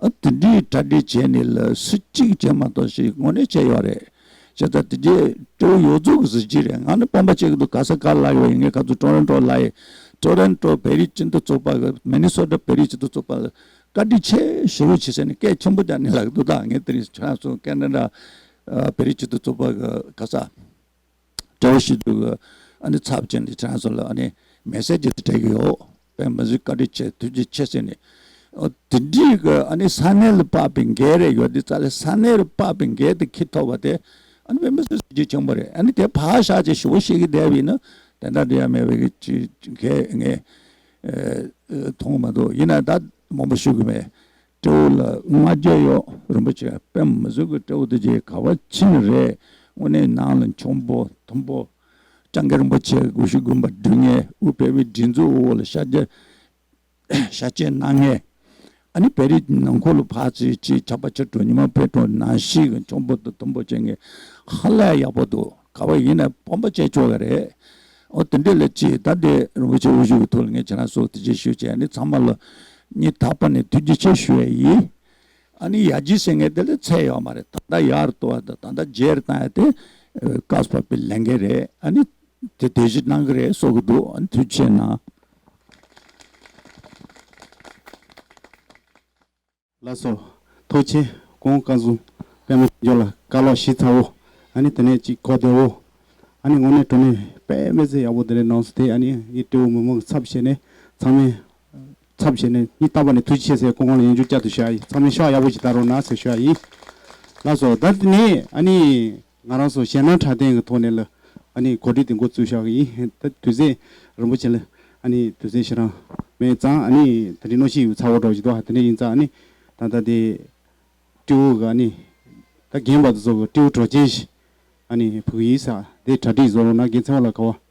ཨ་དེ་འདྲའི་གྲ་སྒྲིག་བྱས་ནས་ལ་སུ་གཅིག་བྱས་མ་གཏོགས་ཞིག་དངོས་གནས་བྱས་ཡོད་རེད། བྱས་ཙང་དེ་རྗེས་སྤྲེའུ་ཡོངས་རྫོགས་ཀྱི་གཟི་བརྗིད་རེད། ང་ནི་སྤོབས་པ་བྱེད་ཀྱི་འདུག་ག་ས་ག་ལ་ཡོད་ཡིན་ངས་ཁ་ཚུར་ཊོ་རོན་ཊོ་ལ་ཡི། ཊོ་རོན་ཊོ་བོད་རིགས་སྤྱི་མཐུན་ཚོགས་པ་གི། མི་ནི་སོ་ཊ་བོད་རིགས་སྤྱི་མཐུན་ཚོགས་པ་ལ་བཀའ་དྲིན་ཆེ་ཞེ་པོ་ཅིག་ཟེར་ནས་སྐད་ཆེན་པོ་རྒྱག་ནས་ལབ་ཀྱི་འདུག་ད་ངས་དེ་རིང་ཁྱེད་རང་ཚོ་ཁེ་ན་ཌ་བོད་རིགས་སྤྱི་མཐུན་ཚོགས་པ་གི་ག་ས། སྤྲེའུ་ཞིག་འདུག་གི། ཨ་ནི་ཚབ་བྱས་ནས་ཁྱེད་རང་ཚོ་ལ་ཨ་ནི་མེ་སེ་ཇི་དེ་སྤྲད་ཀྱི་ཡོད། དཔེ་མི་སྲིད་བཀའ་དྲིན་ཆེ་ཐུགས་རྗེ་ཆེ་ཟེར་ནས། ཨོ་དེ་འདྲའི་གི་ཨ་ནི་ས་གནས་ལ་དཔག་པའི་འགན་རེད་ཡོད་དེ་རྩ་ལས་ས་གནས་ལ་དཔག་པའི་འགན་དེ་འཁྱེར་ཐུབ་པ་དེ་ཨ་ནི་དཔེ་མི་སྲིད་གཟི་བརྗིད་ཆེན་པོ་རེད། ཨ་ནི་དེ་ཕར་བཞག་ཅིག་ཞུ་བ་ཤེས་ཀྱི་བསྡད་པ་ཡིན་ན་དེ་འདྲ་འདྲ་ཡ་མེད་པའི་གི་ཅི་གས་ངས་མཐོང་མ་འདུག་ཡིན་ན་ད་མང་པོ་ཞུ་གི་མེད། སྤྲེའུ་ལ་བསྔགས་བརྗོད་ཡོད། རིན་པོ་ཆེ་དཔེ་མི་སྲིད་ཀྱི་སྤྲེའུ་དེ་རྗེས་ག་བ་ཕྱིན་རེད། དངོས་གནས་ནང་ལ་འཁྱོག་པོ་མཐོན་པོ། སྤྱང་ཀི་རིན་པོ་ཆེ་སྒོ་ཕྱུགས་དགོན་པ་སྒྲུབ་མཁན། དབུས་བོད་མིའི་སྒྲིག་འཛུགས་འོག་ལ་ཤར་རྒྱ་ཤར་སྐྱེད་གནང་མཁན། ཨ་ནི་བོད་རིགས་ནང་ཁུལ་ལ་ཕར་ཚུར་ཅིག་ཆགས་པ་ཆགས་འགྲོ་ཉི་མ་ཕེབས་འགྲོ་ནང་བཞིན་གྱི་འཁྱོག་པོ་དང་མཐོན་པོ་བྱེད་མཁན་ཧ་ལས་ཡག་པོ་འདུག་ག་བ་ཡིན་ན་སྤོབས་པ་བྱེད་ཆོག་གི་རེད། ཨོ་དེ་འདྲས་ལ་ཅིག་ད་དེ་རིན་པོ་ཆེ་དབུ་བཞུགས་ཀྱི་ཐོག་ལ་ངས་ཁྱེད་རང་ཚོ་དེ་རྗེས་ཞུ་བྱས་ནས་ཚང་མ་ལ་སྙིང་ཐག་པ་ནས་ཐུགས་རྗེ་ཆེ་ཞུ་ཡ་ཡིན། ཨ་ནི་ཡར་རྒྱས་ཟེར་མཁན་དེ་ལ་ཚད་ཡོད་མ་རེད། ད་ལྟ་ཡར་གཏོང་བ་དང་ད་ལྟ་རྗེས་ལ་བཏང་ཡ་དེ་ཨ་བཀག་སྤོབས་པའི་ལས་འགན་རེད། ཨ་ནི་དེ་དེ་བཞིན་གནང་གི་རེད་གསུང་གི་འདུག་ཨ་ནི་ཐུགས་རྗེ་ཆེ་གནང་། ལགས་སོ། ཐུགས་རྗེ་ཆེ། གོང་བཀའ་ཟུར་པད་མ་ཆོས་འབྱོར་ལགས་བཀའ་སློབ་ཞིབ་ཚགས་པོ། ཨ་ནི་དེ་ནས་ཅིག་གོ་བདེ་བོ། ཨ་ནི་དངོས་གནས་དྲང་གནས་དཔེ་མི་སྲིད་ཡག་པོ་དེ་འདྲ་གནང་སོང་། དེ་ཨ་ནི་ངའི་སྤྲེའུ་མི་མང་གི་ཚབ་བྱས་ནས་ཚང་མས་ཚབ་བྱས་ནས་སྙིང་ཐག་པ་ནས་ཐུགས་རྗེ་ཆེ་ཟེར་སྐུ་ངོ་ལ་ཡང་བསྐྱར་བསྐྱར་དུ་ཞུ་ཡ་ཡིན། ཚང་མས་ཕྱག་ཡག་པོ་ཅིག་བཏང་རོགས་གནང་ཟེར་ཞུ་ཡ་ཡིན། ལགས་སོ། ད་དེ་ནས་ཨ་ནི། ང་རང་ཚོ་གཞས་སྣ་འཁྲབ་སྟོན་གྱི་ཐོག་ནས་ལ་ཨ་ནི་གོ་སྒྲིག་དེ་འགོ་བཙུགས་བཞག་གི་ཡིན། ད་དུས་ཚོད་རིན་པོ་ཆེ་ལ་ཨ་ནི་དུས་ཚོད་ཞེ་དྲག་མེད་ཙང་ཨ་ནི་ད་རིང་གནམ་གཤིས་ཡང་ཚ་བོ་འདྲ་བོ་ཞིག་འདུག་ཧ། དེ་འདྲ་ཡིན་ཙང་ཨ་ནི་ད་ལྟ་དེ་སྤྲེའུ་གི་ཨ་ནི་ད་རྒན་པ་དེ་ཚོ་གི་སྤྲེའུ་གྲོགས་ཅན་ཞིག་ཨ་ནི་ཕུལ་གི་ཡིན་ས། དེ་གྲ་སྒྲིག་བཟོ་རོགས་གནང་། རྒན་ཚེ་དབང་ལགས་ག་བ།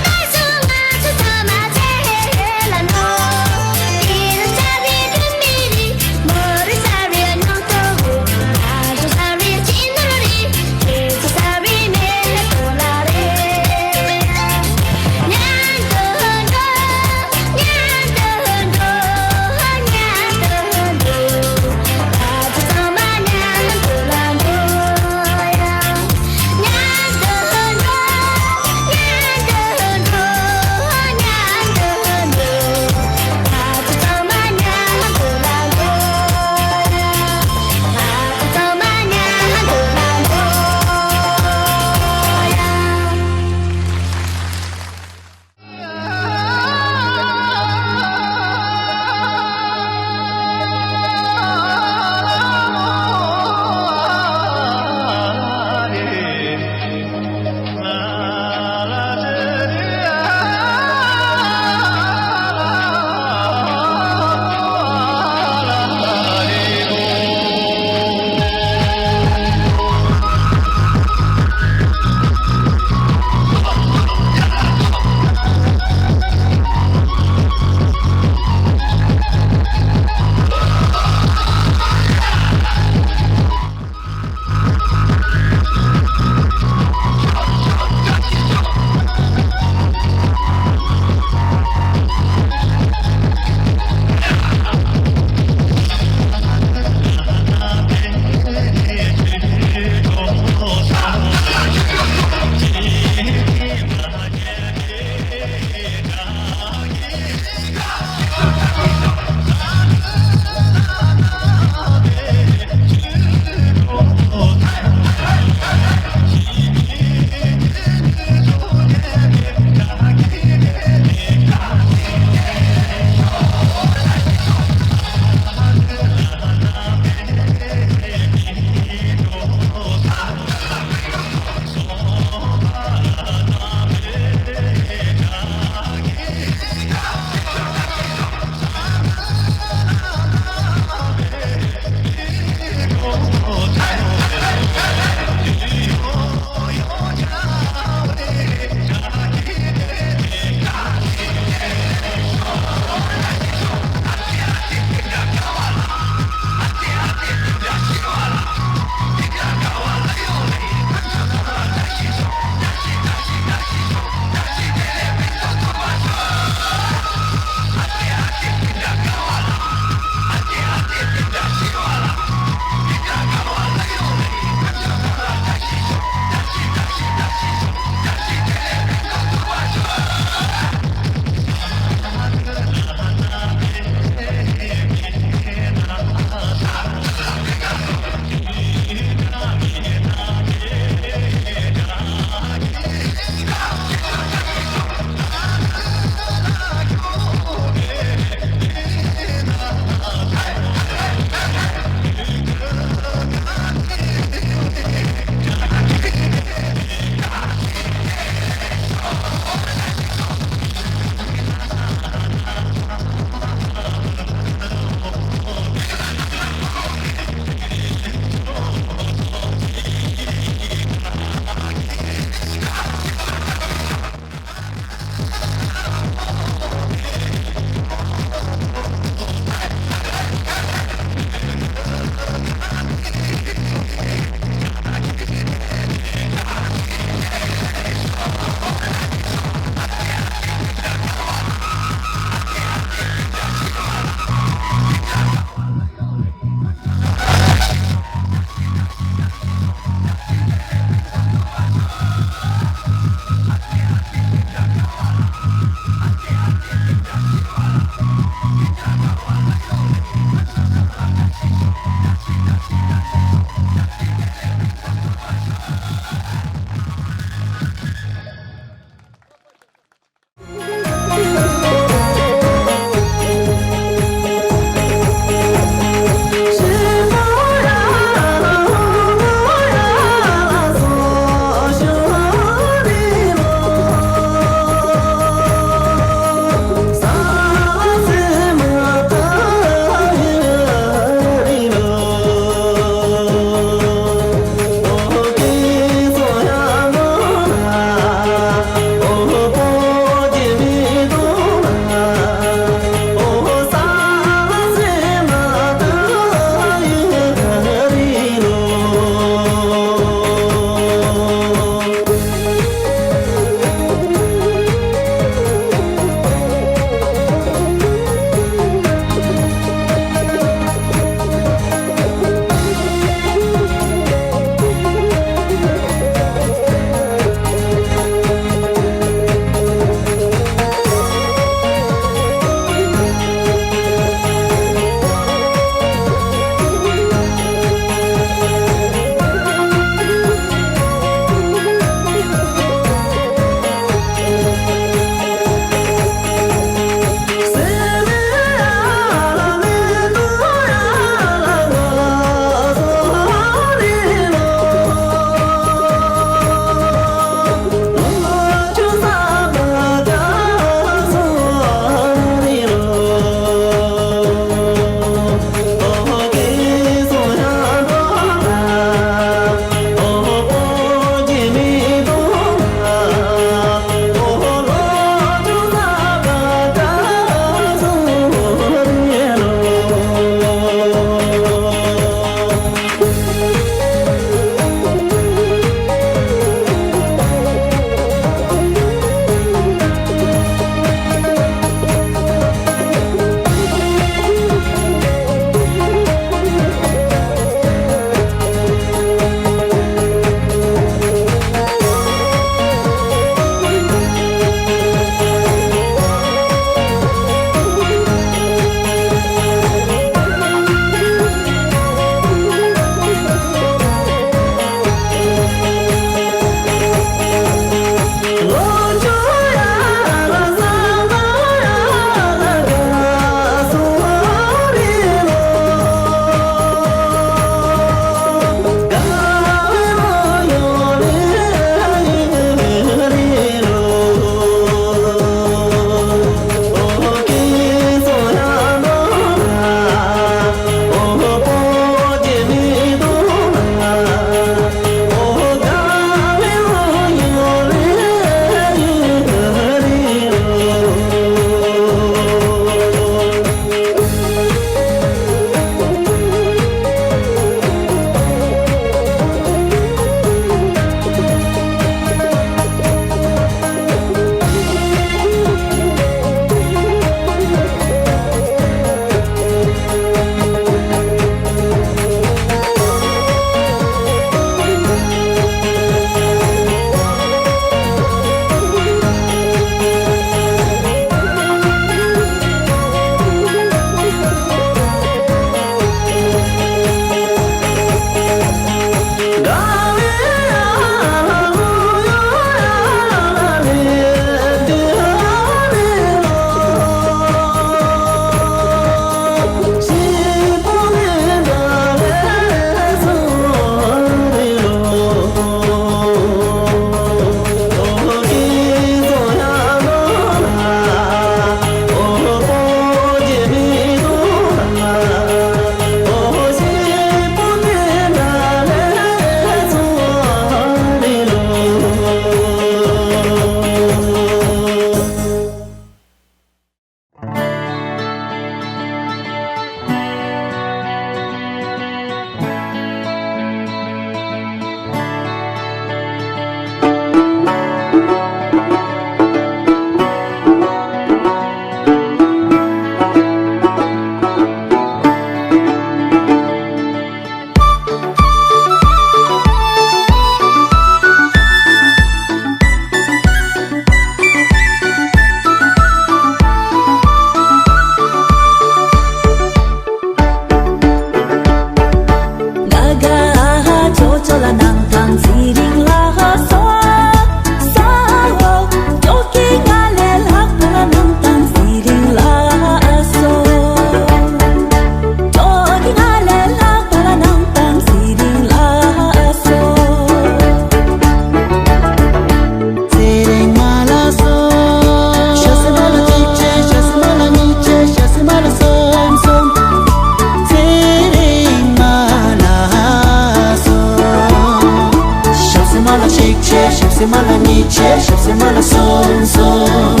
ཆེ་ཞབས་སེ་མ་ལ་སོན་སོན།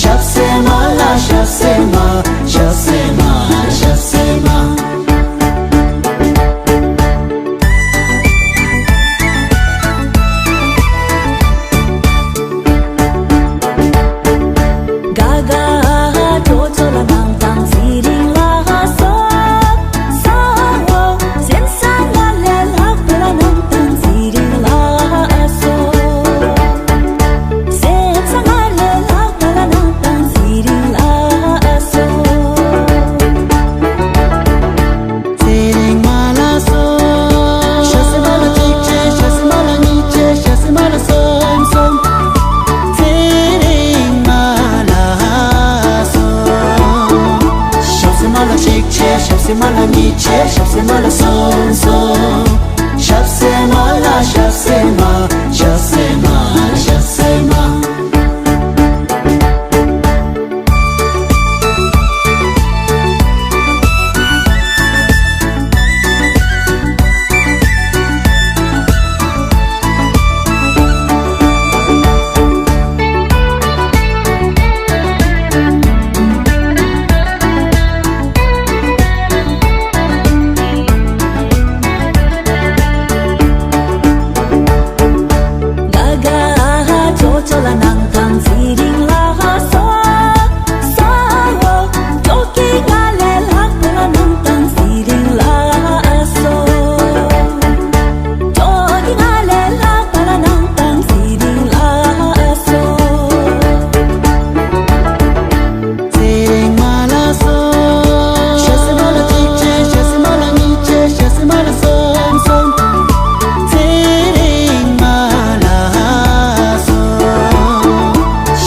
ཞབས་སེ་མ་ལ་ཞབས་སེ་མ། ཞབས་སེ་མ་ཞབས་སེ་མ། ག་ག་ཅོ་ཅོ་ལ་ནང་དང་ཚེ་རིང་ལ་སོ། ས་འོ་སེམས་ས་ང་ལས་ལྷག་པ་ལ་ནང་དང་ཚེ་རིང་ལ་སོ། སེམས་ས་ང་ལས་ལྷག་པ་ལ་ནང་དང་ཚེ་རིང་ལ་སོ། ཚེ་རིང་མ་ལ་སོ། ཞབས་སེ་མ་ལ་གཅིག་ཆེ། ཞབས་སེ་མ་ལ་གཉིས་ཆེ། ཞབས་སེ་མ་ལ་གསུམ་གསུམ། ཚེ་རིང་མ་ལ་སོ། ཞབས་སེ་མ་ལ་གཅིག་ཆེ། ཞབས་སེ་མ་ལ་གཉིས་ཆེ། ཞབས་སེ་མ་ལ་གསུམ་གསུམ། ཞབས་སེ་མ་ལ་ཞབས་སེ་མ། ཞབས་སེ་མ་ཞབས་སེ་མ། ག་ག་ཅོ་ཅོ་ལ་ནང་དང་ཚེ་རིང་ལ་སོ། ས་འོ་ཅོ་ཀི་ང་ལས་ལྷག་པ་ལ་ནང་དང་ཚེ་རིང་ལ་སོ། ཅོ་ཀི་ང་ལས་ལྷག་པ་ལ་ནང་དང་ཚེ་རིང་ལ་སོ། ཚེ་རིང་མ་ལ་སོ། ཞབས་སེ་མ་ལ་གཅིག་ཆེ། ཞབས་སེ་མ་ལ་གཉིས་ཆེ། ཞབས་སེ་མ་ལ་གསུམ་གསུམ། ཚེ་རིང་མ་ལ་སོ།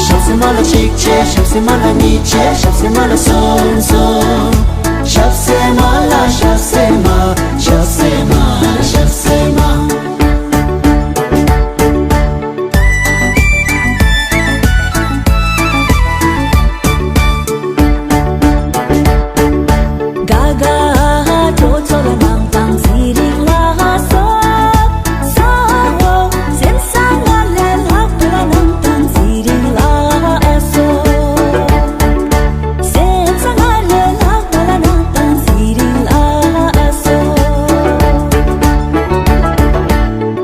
ཞབས་སེ་མ་ལ་གཅིག་ཆེ། ཞབས་སེ་མ་ལ་གཉིས་ཆེ། ཞབས་སེ་མ་ལ་གསུམ་གསུམ། ཞབས་སེ་མ་ལ་ཞབས་སེ་མ། ཞབས་སེ་མ་ཞབས་སེ་མ། ག་ག་ཅོ་ཅོ་ལ་ནང་དང་ཚེ་རིང་ལ་སོ། ས་འོ་སེམས་ས་ང་ལས་ལྷག་པ་ལ་ནང་དང་ཚེ་རིང་ལ་སོ། སེམས་ས་ང་ལས་ལྷག་པ་ལ་ནང་དང་ཚེ་རིང་ལ་སོ།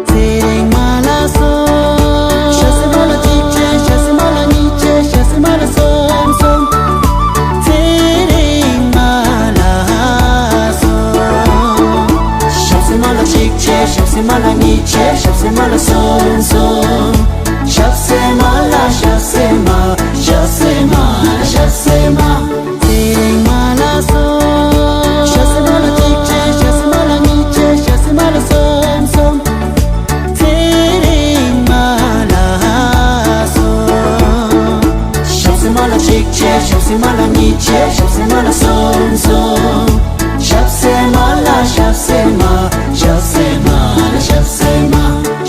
ཚེ་རིང་མ་ལ་སོ། ཞབས་སེ་མ་ལ་གཅིག་ཆེ། ཞབས་སེ་མ་ལ་གཉིས་ཆེ། ཞབས་སེ་མ་ལ་གསུམ་གསུམ། ཚེ་རིང་མ་ལ་སོ། ཞབས་སེ་མ་ལ་གཅིག་ཆེ། ཞབས་སེ་མ་ལ་གཉིས་ཆེ། ཞབས་སེ་མ་ལ་གསུམ་གསུམ། ཞབས་སེ་མ་ལ་ཞབས་སེ་མ། ཞབས་སེ་མ་ཞབས་སེ་མ། ཚེ་རིང་མ་ལ་སོ། ཞབས་སེ་མ་ལ་གཅིག་ཆེ། ཞབས་སེ་མ་ལ་གཉིས་ཆེ། ཞབས་སེ་མ་ལ་གསུམ་གསུམ། ཚེ་རིང་མ་ལ་སོ། ཞབས་སེ་མ་ལ་གཅིག་ཆེ། ཞབས་སེ་མ་ལ་གཉིས་ཆེ། ཞབས་སེ་མ་ལ་གསུམ་གསུམ། ཞབས་སེ་མ་ལ་ཞབས་སེ་མ། ཞབས་སེ་མ་ཞབས་སེ་མ།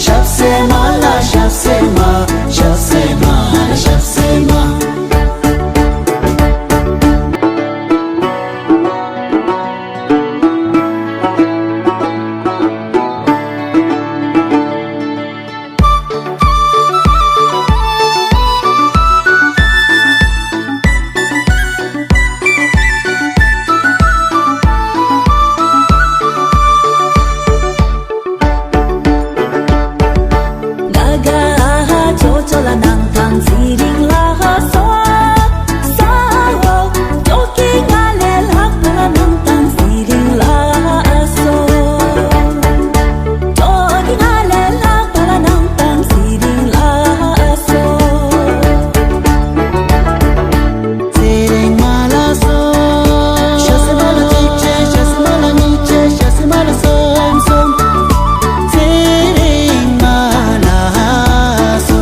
ཞབས་སེ་མ་ལ་ཞབས་སེ་མ། ཞབས་སེ་མ་ཞབས་སེ་མ། ག་ག་ཅོ་ཅོ་ལ་ནང་དང་ཚེ་རིང་ལ་སོ། ས་འོ་ཅོ་ཀི་ང་ལས་ལྷག་པ་ལ་ནང་དང་ཚེ་རིང་ལ་སོ། ཅོ་ཀི་ང་ལས་ལྷག་པ་ལ་ནང་དང་ཚེ་རིང་ལ་སོ། ཚེ་རིང་མ་ལ་སོ། ཞབས་སེ་མ་ལ་གཅིག་ཆེ། ཞབས་སེ་མ་ལ་གཉིས་ཆེ། ཞབས་སེ་མ་ལ་གསུམ་གསུམ། ཚེ་རིང་མ་ལ་སོ།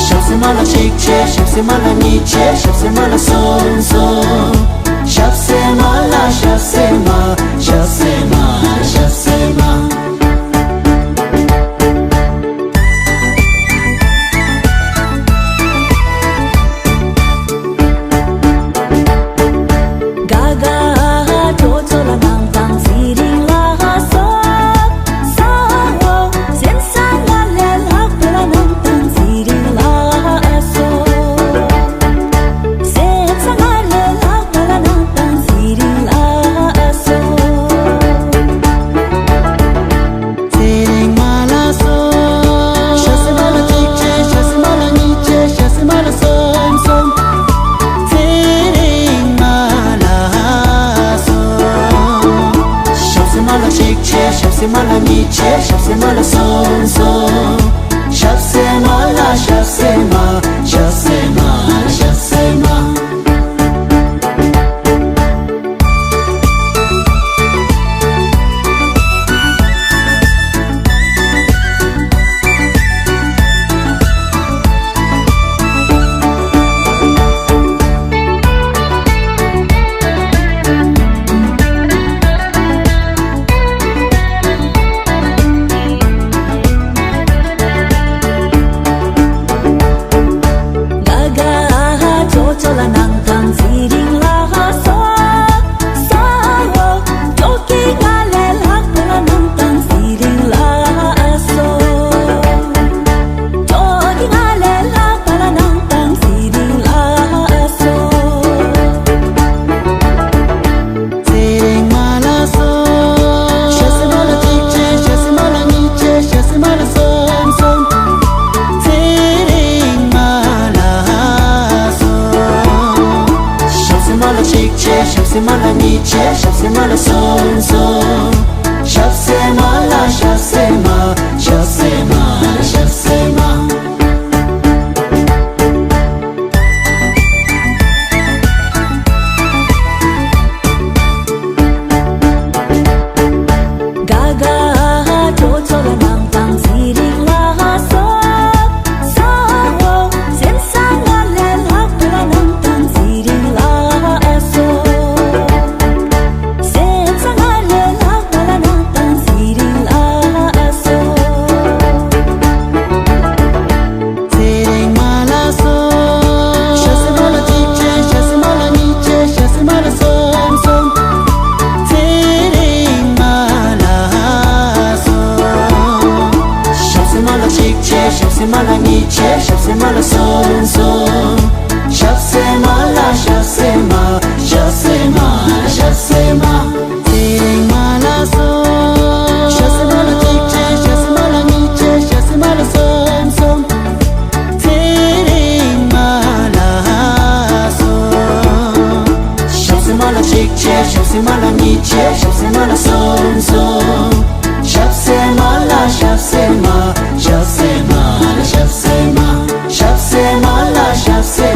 ཞབས་སེ་མ་ལ་གཅིག་ཆེ། ཞབས་སེ་མ་ལ་གཉིས་ཆེ། ཞབས་སེ་མ་ལ་གསུམ་གསུམ། ཞབས་སེ་མ་ལ་ཞབས་སེ་མ། ཞབས་སེ་མ་ཞབས་སེ་མ། ག་ག་ཅོ་ཅོ་ལ་ནང་དང་ཚེ་རིང་ལ་སོ། ས་འོ་སེམས་ས་ང་ལས་ལྷག་པ་ལ་ནང་ མ་ལ་གཉིས་བྱས་ཞབས་སེ་མ་ལ་གསུམ་གསུམ། ཞབས་སེ་མ་ལ་ཞབས་སེ་མ། ཞབས་སེ་མ་ཞབས་སེ་མ། ཚེ་རིང་མ་ལ་གསུམ། ཞབས་སེ་མ་ལ་གཅིག་བྱས་ཞབས་སེ་མ་ལ་གཉིས་བྱས་ཞབས་སེ་མ་ལ་གསུམ་གསུམ། ཚེ་རིང་མ་ལ་གསུམ། ཞབས་སེ་མ་ལ་གཅིག་བྱས་ཞབས་སེ་མ་ལ་གཉིས་བྱས་ཞབས་སེ་མ་ལ་གསུམ་གསུམ། ཞབས་སེ་མ་ལ་ཞབས་སེ་མ། ཞབས་སེ་མ་ཞབས་སེ་མ། ཚེ་རིང་མ་ལ་གསུམ། ཞབས་སེ་མ་ལ་གཅིག་བྱས་ཞབས་སེ་མ་ལ་གཉིས་བྱས་ཞབས་སེ་མ་ལ་གསུམ་གསུམ། ཚེ་རིང་མ་ལ་གསུམ། ཞབས་སེ་མ་ལ་གཅིག་བྱས་ཞབས་སེ་མ་ལ་གཉིས་བྱས་ཞབས་སེ་མ་ལ་གསུམ་གསུམ། ཞབས་སེ་མ་ལ་ཞབས་སེ་མ། ཞབས་སེ་མ་ཞབས་སེ་མ། ཚེ་རིང་མ་ལ་གསུམ། ཞབས་སེ་མ་ལ་གཅིག་བྱས་ཞབས་སེ་མ་ལ་གཉིས་བྱས་ཞབས་སེ་མ་ལ་གསུམ་གསུམ། ཚེ་རིང་མ་ལ་གསུམ། ཞབས་སེ་མ་ལ་གཅིག་བྱས་ཞབས་སེ་མ་ལ་གཉིས་བྱས་ཞབས་སེ་མ་ལ་གསུམ་གསུམ། ཞབས་སེ་མ་ལ་ཞབས་སེ་མ། ཞབས་སེ་མ་ཞབས་སེ་མ། ཞབས་སེ་མ་ལ་ཞབས་སེ་